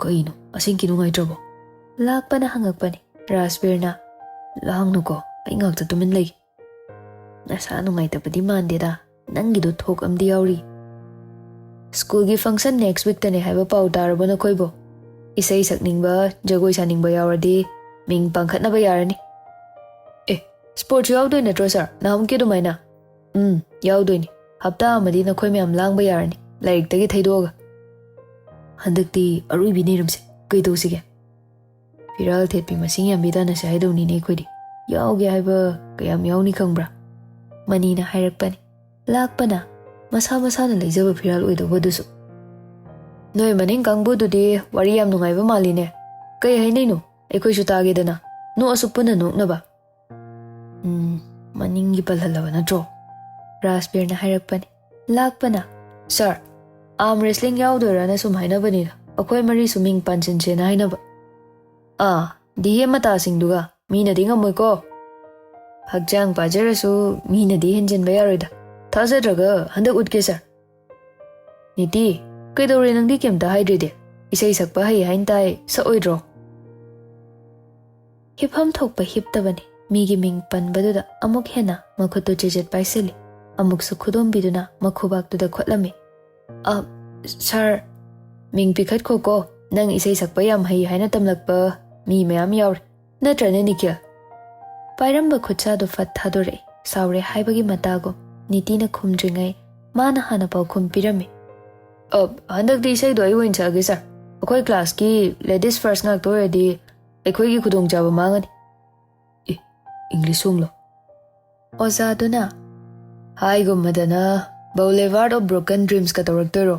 "ꯀꯩꯅꯣ? ꯑꯁꯦꯡꯀꯤ ꯅꯨꯡꯉꯥꯏꯇ꯭ꯔꯕꯣ?" ꯂꯥꯛꯄꯅ ꯍꯪꯉꯛꯄꯅꯤ꯫ ꯔꯥꯖꯕꯤꯔꯅ, "ꯂꯥꯡꯅꯨꯀꯣ, ꯑꯩ ꯉꯥꯛꯇ ꯇꯨꯃꯤꯟ ꯂꯩꯒꯦ꯫" "ꯅꯁꯥ ꯅꯨꯡꯉꯥꯏꯇꯕꯗꯤ ꯃꯥꯟꯗꯦꯗ, ꯅꯪꯒꯤꯗꯣ ꯊꯣꯛ ꯑꯃꯗꯤ ꯌꯥꯎꯔꯤ꯫" "ꯁ꯭ꯀꯨꯜꯒꯤ ꯐꯪꯁꯟ ꯅꯦꯛꯁ ꯋꯤꯛꯇꯅꯦ ꯍꯥꯏꯕ ꯄꯥꯎ ꯇꯥꯔꯕꯣ ꯅꯈꯣꯏꯕꯣ? ꯏꯁꯩ ꯁꯛꯅꯤꯡꯕ, ꯖꯒꯣꯏ ꯁꯥꯅꯤꯡꯕ ꯌꯥꯎꯔꯗꯤ ꯃꯤꯡ ꯄꯥꯡꯈꯠꯅꯕ ꯌꯥꯔꯅꯤ꯫" "ꯑꯦ, ꯁ꯭ꯄꯣꯔꯠꯁ ꯌꯥꯎꯗꯣꯏ ꯅꯠꯇ꯭ꯔꯣ ꯁꯥꯔ? ꯅꯍꯥꯟꯃꯨꯛꯀꯤ ꯑꯗꯨꯃꯥꯏꯅ?" "ꯎꯝ, ꯌꯥꯎꯗꯣꯏꯅꯤ꯫ ꯍꯞꯇꯥ ꯑꯃꯗꯤ ꯅꯈꯣꯏ ꯃꯌꯥꯝ ꯂꯥꯡꯕ ꯌꯥꯔꯅꯤ, ꯂꯥꯏꯔꯤꯛꯇꯒꯤ ꯊꯩꯗꯣꯛꯑꯒ꯫" "ꯍꯟꯗꯛꯇꯤ ꯑꯔꯣꯏꯕꯤ ꯅꯤꯔꯝꯁꯦ꯫ ꯀꯩ ꯇꯧꯁꯤꯒꯦ?" "ꯐꯤꯔꯥꯜ ꯊꯦꯠꯄꯤ ꯃꯁꯤꯡ ꯌꯥꯝꯕꯤ ꯇꯥꯟꯅꯁꯦ ꯍꯥꯏꯗꯧꯅꯤꯅꯦ ꯑꯩꯈꯣꯏꯗꯤ꯫ ꯌꯥꯎꯒꯦ ꯍꯥꯏꯕ ꯀꯌꯥꯝ ꯌꯥꯎꯅꯤ ꯈꯪꯕ꯭ꯔꯥ?" ꯃꯅꯤꯅ ꯍꯥꯏꯔꯛꯄꯅꯤ꯫ ꯂꯥꯛꯄꯅ, "ꯃꯁꯥ ꯃꯁꯥꯅ ꯂꯩꯖꯕ ꯐꯤꯔꯥꯜ ꯑꯣꯏꯗꯧꯕꯗꯨꯁꯨ꯫" "ꯅꯣꯏ ꯃꯅꯤꯡ ꯀꯥꯡꯕꯨꯗꯨꯗꯤ ꯋꯥꯔꯤ ꯌꯥꯝ ꯅꯨꯡꯉꯥꯏꯕ ꯃꯥꯜꯂꯤꯅꯦ꯫ ꯀꯩ ꯍꯥꯏꯅꯩꯅꯣ? ꯑꯩꯈꯣꯏꯁꯨ ꯇꯥꯒꯦꯗꯅ꯫ ꯅꯣꯛꯑꯁꯨ ꯄꯨꯟꯅ ꯅꯣꯛꯅꯕ꯫" "ꯎꯝ, ꯃꯅꯤꯡꯒꯤ ꯄꯜꯍꯜꯂꯕ ꯅꯠꯇ꯭ꯔꯣ?" ꯔꯥꯖꯕꯤꯔꯅ ꯍꯥꯏꯔꯛꯄꯅꯤ꯫ ꯂꯥꯛꯄꯅ, "ꯁꯥꯔ, ꯑꯥꯔꯝ ꯔꯦꯁꯂꯤꯡ ꯌꯥꯎꯗꯣꯏꯔꯥꯅ ꯁꯨꯝ ꯍꯥꯏꯅꯕꯅꯤꯗ꯫ ꯑꯩꯈꯣꯏ ꯃꯔꯤꯁꯨ ꯃꯤꯡ ꯄꯥꯟꯁꯤꯟꯁꯦꯅ ꯍꯥꯏꯅꯕ꯫" "ꯑꯥ, ꯗꯤ ꯑꯦ ꯃꯇꯥꯁꯤꯡꯗꯨꯒ?" ꯃꯤꯅꯗꯤ ꯉꯝꯃꯣꯏꯀꯣ꯫ ꯍꯛꯆꯥꯡ ꯄꯥꯖꯔꯁꯨ ꯃꯤꯅꯗꯤ ꯍꯦꯟꯖꯤꯟꯕ ꯌꯥꯔꯣꯏꯗ꯫ ꯊꯥꯖꯗ꯭ꯔꯒ ꯍꯟꯗꯛ ꯎꯠꯀꯦ ꯁꯥꯔ꯫ ꯅꯤꯇꯤ, ꯀꯩꯗꯧꯔꯦ ꯅꯪꯗꯤ ꯀꯩꯝꯇ ꯍꯥꯏꯗ꯭ꯔꯤꯗꯤ? ꯏꯁꯩ ꯁꯛꯄ ꯍꯩ ꯍꯥꯏꯅ ꯇꯥꯏ, ꯁꯛꯑꯣꯏꯗ꯭ꯔꯣ? ꯍꯤꯞꯐꯝ ꯊꯣꯛꯄ ꯍꯤꯞꯇꯕꯅꯤ꯫ ꯃꯤꯒꯤ ꯃꯤꯡ ꯄꯟꯕꯗꯨꯗ ꯑꯃꯨꯛ ꯍꯦꯟꯅ ꯃꯈꯨꯠꯇꯨ ꯆꯤꯖꯠ ꯄꯥꯏꯁꯤꯜꯂꯤ꯫ ꯑꯃꯨꯛꯁꯨ ꯈꯨꯗꯣꯝꯕꯤꯗꯨꯅ ꯃꯈꯨꯕꯥꯛꯇꯨꯗ ꯈꯣꯠꯂꯝꯃꯤ꯫ "ꯑ, ꯁꯥꯔ, ꯃꯤꯡ ꯄꯤꯈꯠꯈꯣꯀꯣ꯫ ꯅꯪ ꯏꯁꯩ ꯁꯛꯄ ꯌꯥꯝ ꯍꯩ ꯍꯥꯏꯅ ꯇꯝꯂꯛꯄ ꯃꯤ ꯃꯌꯥꯝ ꯌꯥꯎꯔꯦ꯫ ꯅꯠꯇ꯭ꯔꯅꯦ, ꯅꯤꯈꯤꯜ?" ꯄꯥꯏꯔꯝꯕ ꯈꯨꯠꯁꯥꯗꯨ ꯐꯠ ꯊꯥꯗꯣꯔꯛꯏ꯫ ꯁꯥꯎꯔꯦ ꯍꯥꯏꯕꯒꯤ ꯃꯇꯥꯒꯨꯝ ꯅꯤꯇꯤꯅ ꯈꯨꯝꯗ꯭ꯔꯤꯉꯩ ꯃꯥꯅ ꯍꯥꯟꯅ ꯄꯥꯎꯈꯨꯝ ꯄꯤꯔꯝꯃꯤ꯫ "ꯑ, ꯍꯟꯗꯛꯇꯤ ꯏꯁꯩꯗꯣ ꯑꯩ ꯑꯣꯏꯅ ꯁꯛꯑꯒꯦ, ꯁꯥꯔ꯫ ꯑꯩꯈꯣꯏ ꯀ꯭ꯂꯥꯁꯀꯤ ladies first ꯉꯥꯛꯇ ꯑꯣꯏꯔꯗꯤ ꯑꯩꯈꯣꯏꯒꯤ ꯈꯨꯗꯣꯡꯆꯥꯕ ꯃꯥꯡꯉꯅꯤ꯫" "ꯑꯦ, English songꯂꯣ?" ꯑꯣꯖꯥꯗꯨꯅ ꯍꯥꯏꯒꯨꯝꯕꯗꯅ Boulevard of Broken Dreamsꯀ ꯇꯧꯔꯛꯇꯣꯏꯔꯣ?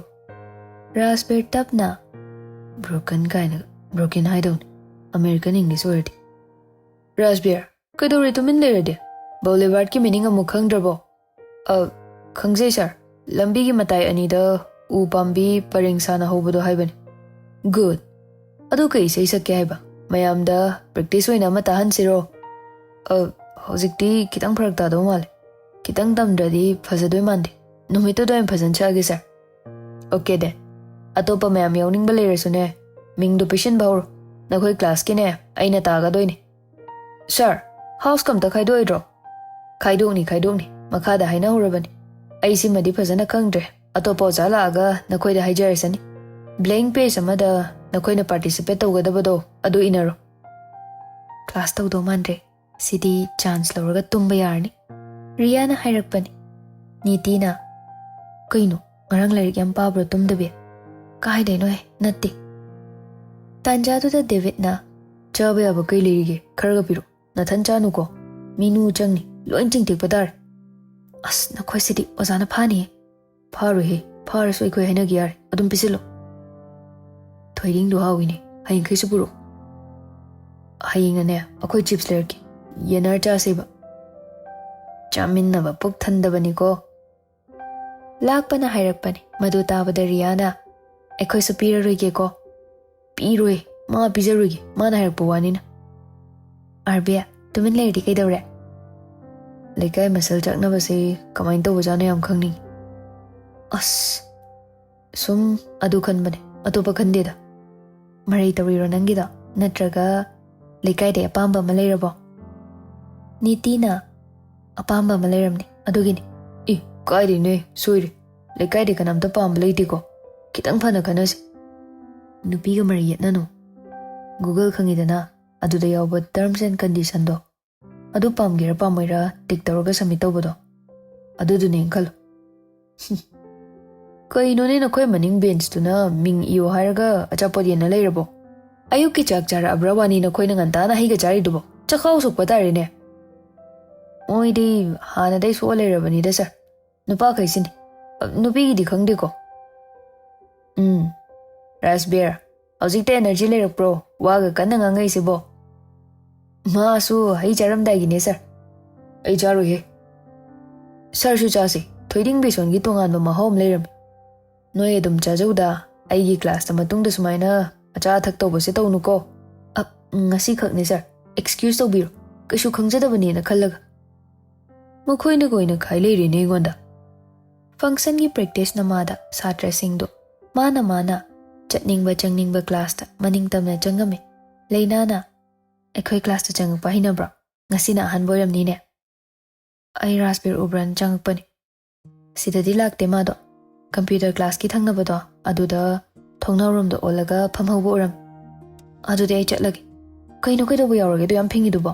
ꯔꯥꯖꯕꯤꯔ ꯇꯞꯅ, "Broken ꯀꯥꯏꯅ, broken ꯍꯥꯏꯗꯧꯅꯤ, American English ꯑꯣꯏꯔꯗꯤ꯫" "ꯔꯥꯖꯕꯤꯔ, ꯀꯩꯗꯧꯔꯦ ꯇꯨꯃꯤꯟ ꯂꯩꯔꯗꯤ? Boulevardꯀꯤ meaning ꯑꯃꯨꯛ ꯈꯪꯗ꯭ꯔꯕꯣ?" "ꯑ, ꯈꯪꯖꯩ ꯁꯥꯔ꯫ ꯂꯝꯕꯤꯒꯤ ꯃꯇꯥꯏ ꯑꯅꯤꯗ ꯎ ꯄꯥꯝꯕꯤ ꯄꯔꯦꯡ ꯁꯥꯅ ꯍꯧꯕꯗꯣ ꯍꯥꯏꯕꯅꯤ꯫" "Good꯫ ꯑꯗꯨ ꯀꯩ ꯏꯁꯩ ꯁꯛꯀꯦ ꯍꯥꯏꯕ? ꯃꯌꯥꯝꯗ practice ꯑꯣꯏꯅ ꯑꯃ ꯇꯥꯍꯟꯁꯤꯔꯣ?" "ꯑ, ꯍꯧꯖꯤꯛꯇꯤ ꯈꯤꯇꯪ ꯐꯔꯛ ꯇꯥꯗꯧ ꯃꯥꯜꯂꯦ꯫ ꯈꯤꯇꯪ ꯇꯝꯗ꯭ꯔꯗꯤ ꯐꯖꯗꯣꯏ ꯃꯥꯟꯗꯦ꯫ ꯅꯨꯃꯤꯠꯇꯨꯗ ꯑꯣꯏꯅ ꯐꯖꯅ ꯁꯛꯑꯒꯦ ꯁꯥꯔ꯫" "Okay then꯫ ꯑꯇꯣꯞꯄ ꯃꯌꯥꯝ ꯌꯥꯎꯅꯤꯡꯕ ꯂꯩꯔꯁꯨꯅꯦ, ꯃꯤꯡꯗꯣ ꯄꯤꯁꯤꯟꯕ ꯍꯧꯔꯣ꯫ ꯅꯈꯣꯏ ꯀ꯭ꯂꯥꯁꯀꯤꯅꯦ, ꯑꯩꯅ ꯇꯥꯒꯗꯣꯏꯅꯤ꯫" "ꯁꯥꯔ, house ꯀꯝꯇ ꯈꯥꯏꯗꯣꯛꯑꯣꯏꯗ꯭ꯔꯣ?" "ꯈꯥꯏꯗꯣꯛꯅꯤ, ꯈꯥꯏꯗꯣꯛꯅꯤ꯫ ꯃꯈꯥꯗ ꯍꯥꯏꯅꯍꯧꯔꯕꯅꯤ꯫ ꯑꯩ ꯁꯤꯃꯗꯤ ꯐꯖꯅ ꯈꯪꯗ꯭ꯔꯦ꯫ ꯑꯇꯣꯞꯄ ꯑꯣꯖꯥ ꯂꯥꯛꯑꯒ ꯅꯈꯣꯏꯗ ꯍꯥꯏꯖꯔꯁꯅꯤ꯫ Blank page ꯑꯃꯗ ꯅꯈꯣꯏꯅ participate ꯇꯧꯒꯗꯕꯗꯣ ꯑꯗꯨ ꯏꯅꯔꯣ꯫" "Class ꯇꯧꯗꯧ ꯃꯥꯟꯗ꯭ꯔꯦ꯫ ꯁꯤꯗꯤ chance ꯂꯧꯔꯒ ꯇꯨꯝꯕ ꯌꯥꯔꯅꯤ꯫" ꯔꯤꯌꯥꯅ ꯍꯥꯏꯔꯛꯄꯅꯤ꯫ ꯅꯤꯇꯤꯅ, "ꯀꯩꯅꯣ, ꯉꯔꯥꯡ ꯂꯥꯏꯔꯤꯛ ꯌꯥꯝ ꯄꯥꯕ꯭ꯔꯣ ꯇꯨꯝꯗꯕꯤ?" "ꯀꯥꯏꯗꯩꯅꯣꯍꯦ, ꯅꯠꯇꯦ꯫" ꯇꯥꯟꯖꯥꯗꯨꯗ ꯗꯦꯕꯤꯠꯅ, "ꯆꯥꯕ ꯌꯥꯕ ꯀꯩ ꯂꯩꯔꯤꯒꯦ? ꯈꯔꯒ ꯄꯤꯔꯛꯑꯣ꯫ ꯅꯊꯟ ꯆꯥꯅꯨꯀꯣ꯫ ꯃꯤ ꯅꯨ ꯆꯪꯅꯤ꯫ ꯂꯣꯏ ꯆꯤꯡꯊꯦꯛꯄ ꯇꯥꯔꯦ꯫" "ꯑꯁ, ꯅꯈꯣꯏꯁꯤꯗꯤ ꯑꯣꯖꯥꯅ ꯐꯥꯅꯤꯌꯦ꯫" "ꯐꯥꯔꯣꯏꯍꯦ, ꯐꯥꯔꯁꯨ ꯑꯩꯈꯣꯏ ꯍꯥꯏꯅꯒꯦ ꯌꯥꯔꯦ꯫ ꯑꯗꯨꯝ ꯄꯤꯁꯤꯜꯂꯣ꯫" "ꯊꯣꯏꯗꯤꯡꯗꯣ ꯍꯥꯎꯋꯤꯅꯦ꯫ ꯍꯌꯦꯡꯈꯩꯁꯨ ꯄꯨꯔꯛꯑꯣ꯫" "ꯍꯌꯦꯡꯅꯅꯦ, ꯑꯩꯈꯣꯏ chips ꯂꯩꯔꯛꯀꯦ꯫ ꯌꯦꯟꯅꯔ ꯆꯥꯁꯦꯕ꯫" ꯆꯥꯃꯤꯟꯅꯕ ꯄꯨꯛ ꯊꯟꯗꯕꯅꯤꯀꯣ꯫ ꯂꯥꯛꯄꯅ ꯍꯥꯏꯔꯛꯄꯅꯤ꯫ ꯃꯗꯨ ꯇꯥꯕꯗ ꯔꯤꯌꯥꯅ, "ꯑꯩꯈꯣꯏꯁꯨ ꯄꯤꯔꯔꯣꯏꯒꯦꯀꯣ꯫" "ꯄꯤꯔꯣꯏ, ꯃꯥ ꯄꯤꯖꯔꯣꯏꯒꯦ, ꯃꯥꯅ ꯍꯥꯏꯔꯛꯄ ꯋꯥꯅꯤꯅ꯫" ꯑꯥꯔꯕꯤ, ꯇꯨꯃꯤꯟ ꯂꯩꯔꯗꯤ ꯀꯩꯗꯧꯔꯦ? ꯂꯩꯀꯥꯏ ꯃꯁꯜ ꯆꯥꯛꯅꯕꯁꯦ ꯀꯃꯥꯏꯅ ꯇꯧꯕꯖꯥꯠꯅꯣ ꯌꯥꯝ ꯈꯪꯅꯤꯡꯉꯤ꯫ ꯑꯁ, ꯁꯨꯝ ꯑꯗꯨ ꯈꯟꯕꯅꯦ, ꯑꯇꯣꯞꯄ ꯈꯟꯗꯦꯗ꯫ ꯃꯔꯩ ꯇꯧꯔꯤꯔꯣ ꯅꯪꯒꯤꯗꯣ? ꯅꯠꯇ꯭ꯔꯒ ꯂꯩꯀꯥꯏꯗ ꯑꯄꯥꯝꯕ ꯑꯃ ꯂꯩꯔꯕꯣ? ꯅꯤꯇꯤꯅ ꯑꯄꯥꯝꯕ ꯑꯃ ꯂꯩꯔꯝꯅꯤ, ꯑꯗꯨꯒꯤꯅꯤ꯫ ꯏ, ꯀꯥꯏꯗꯩꯅꯣꯍꯦ, ꯁꯣꯏꯔꯦ꯫ ꯂꯩꯀꯥꯏꯗ ꯀꯅꯥꯝꯇ ꯄꯥꯝꯕ ꯂꯩꯇꯦꯀꯣ꯫ ꯈꯤꯇꯪ ꯐꯅ ꯈꯟꯅꯁꯤ꯫ ꯅꯨꯄꯤꯒ ꯃꯔꯩ ꯌꯦꯠꯅꯅꯨ꯫ Google ꯈꯪꯉꯤꯗꯅ, ꯑꯗꯨꯗ ꯌꯥꯎꯕ terms and conditionꯗꯣ, ꯑꯗꯨ ꯄꯥꯝꯒꯦꯔꯥ ꯄꯥꯝꯃꯣꯏꯔꯥ tick ꯇꯧꯔꯒ submit ꯇꯧꯕꯗꯣ, ꯑꯗꯨꯗꯨꯅꯦꯅ ꯈꯜꯂꯣ꯫ ꯀꯩꯅꯣꯅꯦ, ꯅꯈꯣꯏ ꯃꯅꯤꯡ benchꯇꯨꯅ ꯃꯤꯡ ꯏꯌꯣ ꯍꯥꯏꯔꯒ ꯑꯆꯥꯄꯣꯠ ꯌꯦꯟꯅ ꯂꯩꯔꯕꯣ? ꯑꯌꯨꯛꯀꯤ ꯆꯥꯛ ꯆꯥꯔꯛꯑꯕ꯭ꯔꯥ ꯋꯥꯅꯤ ꯅꯈꯣꯏꯅ ꯉꯟꯇꯥꯅ ꯍꯩꯒ ꯆꯥꯔꯤꯗꯨꯕꯣ? ꯆꯈꯥꯎ ꯁꯣꯛꯄ ꯇꯥꯔꯦꯅꯦ꯫ ꯃꯣꯏꯗꯤ ꯍꯥꯟꯅꯗꯩ ꯁꯣꯛꯑ ꯂꯩꯔꯕꯅꯤꯗ sir꯫ ꯅꯨꯄꯥꯈꯩꯁꯤꯅꯤ꯫ ꯑ, ꯅꯨꯄꯤꯒꯤꯗꯤ ꯈꯪꯗꯦꯀꯣ꯫ ꯎꯝ, ꯔꯥꯖꯕꯤꯔ, ꯍꯧꯖꯤꯛꯇ energy ꯂꯩꯔꯛꯄ꯭ꯔꯣ? ꯋꯥꯒ ꯀꯟꯅ ꯉꯥꯡꯉꯛꯏꯁꯤꯕꯣ? ꯃꯥꯁꯨ ꯍꯩ ꯆꯥꯔꯝꯗꯥꯏꯒꯤꯅꯦ sir꯫ ꯑꯩ ꯆꯥꯔꯣꯏꯍꯦ꯫ Sirꯁꯨ ꯆꯥꯁꯤ꯫ ꯊꯣꯏꯗꯤꯡ ꯕꯦꯁꯣꯟꯒꯤ ꯇꯣꯉꯥꯟꯕ ꯃꯍꯥꯎ ꯑꯃ ꯂꯩꯔꯝꯃꯤ꯫ ꯅꯣꯏ ꯑꯗꯨꯝ ꯆꯥꯖꯧꯗ, ꯑꯩꯒꯤ classꯇ ꯃꯇꯨꯡꯗ ꯁꯨꯃꯥꯏꯅ ꯑꯆꯥ ꯑꯊꯛ ꯇꯧꯕꯁꯦ ꯇꯧꯅꯨꯀꯣ꯫ ꯑ, ꯉꯁꯤꯈꯛꯅꯦ sir꯫ Excuse ꯇꯧꯕꯤꯔꯣ꯫ ꯀꯩꯁꯨ ꯈꯪꯖꯗꯕꯅꯦꯅ ꯈꯜꯂꯒ꯫ ꯃꯈꯣꯏꯅ ꯀꯣꯏꯅ ꯈꯥꯏ ꯂꯩꯔꯦꯅꯦ ꯑꯩꯉꯣꯟꯗ꯫ Functionꯒꯤ practice ꯅꯃꯥꯗ ꯁꯥꯇ꯭ꯔꯁꯤꯡꯗꯨ ꯃꯥꯅ ꯃꯥꯅ ꯆꯠꯅꯤꯡꯕ ꯆꯪꯅꯤꯡꯕ classꯇ ꯃꯅꯤꯡ ꯇꯝꯅ ꯆꯪꯉꯝꯃꯤ꯫ ꯂꯩꯅꯥꯅ ꯑꯩꯈꯣꯏ classꯇ ꯆꯪꯉꯛꯄ ꯍꯩꯅꯕ꯭ꯔꯣ? ꯉꯁꯤꯅ ꯑꯍꯥꯟꯕ ꯑꯣꯏꯔꯝꯅꯤꯅꯦ꯫ ꯑꯩ ꯔꯥꯖꯕꯤꯔ ꯎꯕ꯭ꯔꯥꯅ ꯆꯪꯉꯛꯄꯅꯤ꯫ ꯁꯤꯗꯗꯤ ꯂꯥꯛꯇꯦ ꯃꯥꯗꯣ꯫ Computer classꯀꯤ ꯊꯪꯅꯕꯗꯣ ꯑꯗꯨꯗ ꯊꯣꯡꯅꯥꯎꯔꯣꯝꯗ ꯑꯣꯜꯂꯒ ꯐꯝꯍꯧꯕ ꯎꯔꯝꯃꯤ꯫ ꯑꯗꯨꯗꯤ ꯑꯩ ꯆꯠꯂꯒꯦ꯫ ꯀꯩꯅꯣ, ꯀꯩꯗꯧꯕ ꯌꯥꯎꯔꯒꯦ ꯑꯗꯨ ꯌꯥꯝ ꯐꯤꯡꯉꯤꯗꯨꯕꯣ?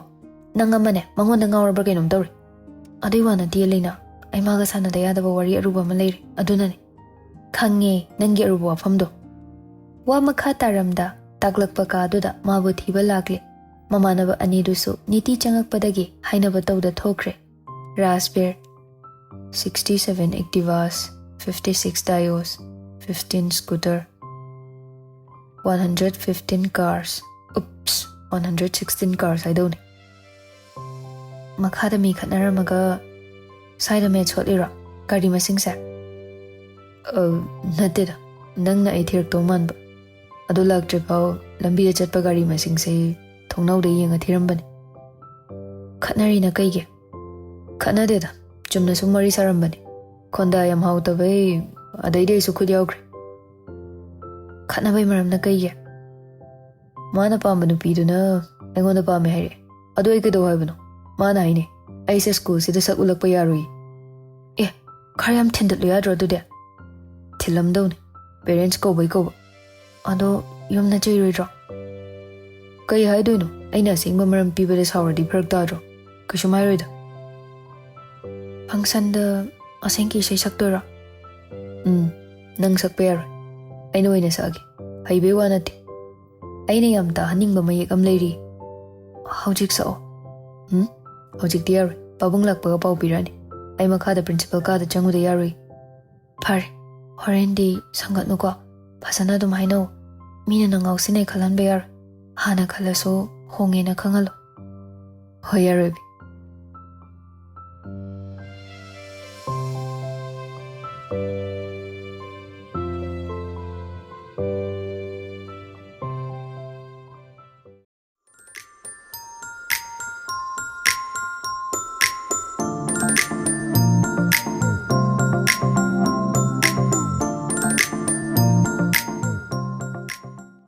ꯅꯪ ꯑꯃꯅꯦ, ꯃꯉꯣꯟꯗ ꯉꯥꯎꯔꯕ꯭ꯔꯥ ꯀꯩꯅꯣꯝ ꯇꯧꯔꯦ꯫ ꯑꯗꯨꯏ ꯋꯥ ꯅꯠꯇꯦ ꯂꯩꯅꯥ, ꯑꯩ ꯃꯥꯒ ꯁꯥꯟꯅꯗ ꯌꯥꯗꯕ ꯋꯥꯔꯤ ꯑꯔꯨꯕ ꯑꯃ ꯂꯩꯔꯦ, ꯑꯗꯨꯅꯅꯦ꯫ ꯈꯪꯉꯦ ꯅꯪꯒꯤ ꯑꯔꯨꯕ ꯋꯥꯐꯝꯗꯣ꯫ ꯋꯥ ꯃꯈꯥ ꯇꯥꯔꯝꯗ ꯇꯥꯛꯂꯛꯄ ꯀꯥꯗꯨꯗ ꯃꯥꯕꯨ ꯊꯤꯕ ꯂꯥꯛꯂꯦ꯫ ꯃꯃꯥꯟꯅꯕ ꯑꯅꯤꯗꯨꯁꯨ ꯅꯤꯇꯤ ꯆꯪꯉꯛꯄꯗꯒꯤ ꯍꯥꯏꯅꯕ ꯇꯧꯗ ꯊꯣꯛꯈ꯭ꯔꯦ꯫ ꯔꯥꯖꯕꯤꯔ, sixty seven Activas, fifty six Dios, fifteen scooter, one hundred fifteen cars, oops, one hundred sixteen cars ꯍꯥꯏꯗꯧꯅꯦ꯫ ꯃꯈꯥꯗ ꯃꯤ ꯈꯠꯅꯔꯝꯃꯒ ꯁ꯭ꯋꯥꯏꯗ ꯃꯦꯠꯁ ꯍꯣꯠꯂꯤꯔꯣ? ꯒꯥꯔꯤ ꯃꯁꯤꯡꯁꯦ? ꯑ, ꯅꯠꯇꯦꯗ, ꯅꯪꯅ ꯑꯩ ꯊꯤꯔꯛꯇꯧ ꯃꯥꯟꯕ꯫ ꯑꯗꯨ ꯂꯥꯛꯇ꯭ꯔꯤꯐꯥꯎ ꯂꯝꯕꯤꯗ ꯆꯠꯄ ꯒꯥꯔꯤ ꯃꯁꯤꯡꯁꯦ ꯊꯣꯡꯅꯥꯎꯗ ꯌꯦꯡꯉ ꯊꯤꯔꯝꯕꯅꯦ꯫ ꯈꯠꯅꯔꯤꯅ ꯀꯩꯒꯤ? ꯈꯠꯅꯗꯦꯗ, ꯆꯨꯝꯅ ꯁꯨꯝ ꯋꯥꯔꯤ ꯁꯥꯔꯝꯕꯅꯤ꯫ ꯈꯣꯟꯗꯥ ꯌꯥꯝ ꯍꯥꯎꯇꯕꯩ, ꯑꯗꯩꯗꯤ ꯑꯩꯁꯨ ꯈꯨꯠ ꯌꯥꯎꯈ꯭ꯔꯦ꯫ ꯈꯠꯅꯕꯩ ꯃꯔꯝꯅ ꯀꯩꯒꯤ? ꯃꯥꯅ ꯄꯥꯝꯕ ꯅꯨꯄꯤꯗꯨꯅ ꯑꯩꯉꯣꯟꯗ ꯄꯥꯝꯃꯦ ꯍꯥꯏꯔꯛꯑꯦ꯫ ꯑꯗꯨ ꯑꯩ ꯀꯩꯗꯧ ꯍꯥꯏꯕꯅꯣ? ꯃꯥꯅ ꯍꯥꯏꯅꯦ, ꯑꯩꯁꯦ ꯁ꯭ꯀꯨꯜꯁꯤꯗ ꯁꯛ ꯎꯠꯂꯛꯄ ꯌꯥꯔꯣꯏ꯫ ꯑꯦ, ꯈꯔ ꯌꯥꯝ ꯊꯤꯟꯗꯠꯂꯨ ꯌꯥꯗ꯭ꯔꯣ ꯑꯗꯨꯗꯤ? ꯊꯤꯜꯂꯝꯗꯧꯅꯤ, ꯄꯦꯔꯦꯟꯁ ꯀꯧꯕꯩ ꯀꯧꯕ꯫ ꯑꯗꯣ ꯌꯨꯝꯅ ꯆꯩꯔꯣꯏꯗ꯭ꯔꯣ? ꯀꯩ ꯍꯥꯏꯗꯣꯏꯅꯣ? ꯑꯩꯅ ꯑꯁꯦꯡꯕ ꯃꯔꯝ ꯄꯤꯕꯗ ꯁꯥꯎꯔꯗꯤ ꯐꯔꯛ ꯇꯥꯗ꯭ꯔꯣ? ꯀꯩꯁꯨꯝ ꯍꯥꯏꯔꯣꯏꯗ꯫ ꯐꯪꯁꯟꯗ ꯑꯁꯦꯡꯀꯤ ꯏꯁꯩ ꯁꯛꯇꯣꯏꯔꯣ? ꯎꯝ, ꯅꯪ ꯁꯛꯄ ꯌꯥꯔꯣꯏ, ꯑꯩꯅ ꯑꯣꯏꯅ ꯁꯛꯑꯒꯦ꯫ ꯍꯩꯕꯩ ꯋꯥ ꯅꯠꯇꯦ, ꯑꯩꯅ ꯌꯥꯝ ꯇꯥꯍꯟꯅꯤꯡꯕ ꯃꯌꯦꯛ ꯑꯃ ꯂꯩꯔꯤ꯫ ꯍꯧꯖꯤꯛ ꯁꯛꯑꯣ꯫ ꯎꯝ, ꯍꯧꯖꯤꯛꯇꯤ ꯌꯥꯔꯣꯏ, ꯄꯥꯕꯨꯡ ꯂꯥꯛꯄꯒ ꯄꯥꯎ ꯄꯤꯔꯛꯑꯅꯤ꯫ ꯑꯩ ꯃꯈꯥꯗ ꯄ꯭ꯔꯤꯟꯁꯤꯄꯜ ꯀꯥꯗ ꯆꯪꯉꯨꯗ ꯌꯥꯔꯣꯏ꯫ ꯐꯔꯦ, ꯍꯣꯔꯦꯟꯗꯤ ꯁꯪꯒꯠꯅꯨꯀꯣ, ꯐꯖꯅ ꯑꯗꯨꯝ ꯍꯥꯏꯅꯧ꯫ ꯃꯤꯅ ꯅꯪ ꯉꯥꯎꯁꯤꯟꯅꯩ ꯈꯜꯍꯟꯕ ꯌꯥꯔꯣꯏ, ꯍꯥꯟꯅ ꯈꯜꯂꯁꯨ ꯍꯣꯡꯉꯦꯅ ꯈꯪꯍꯜꯂꯣ꯫ ꯍꯣꯏ, ꯌꯥꯔꯣꯏꯕꯤ,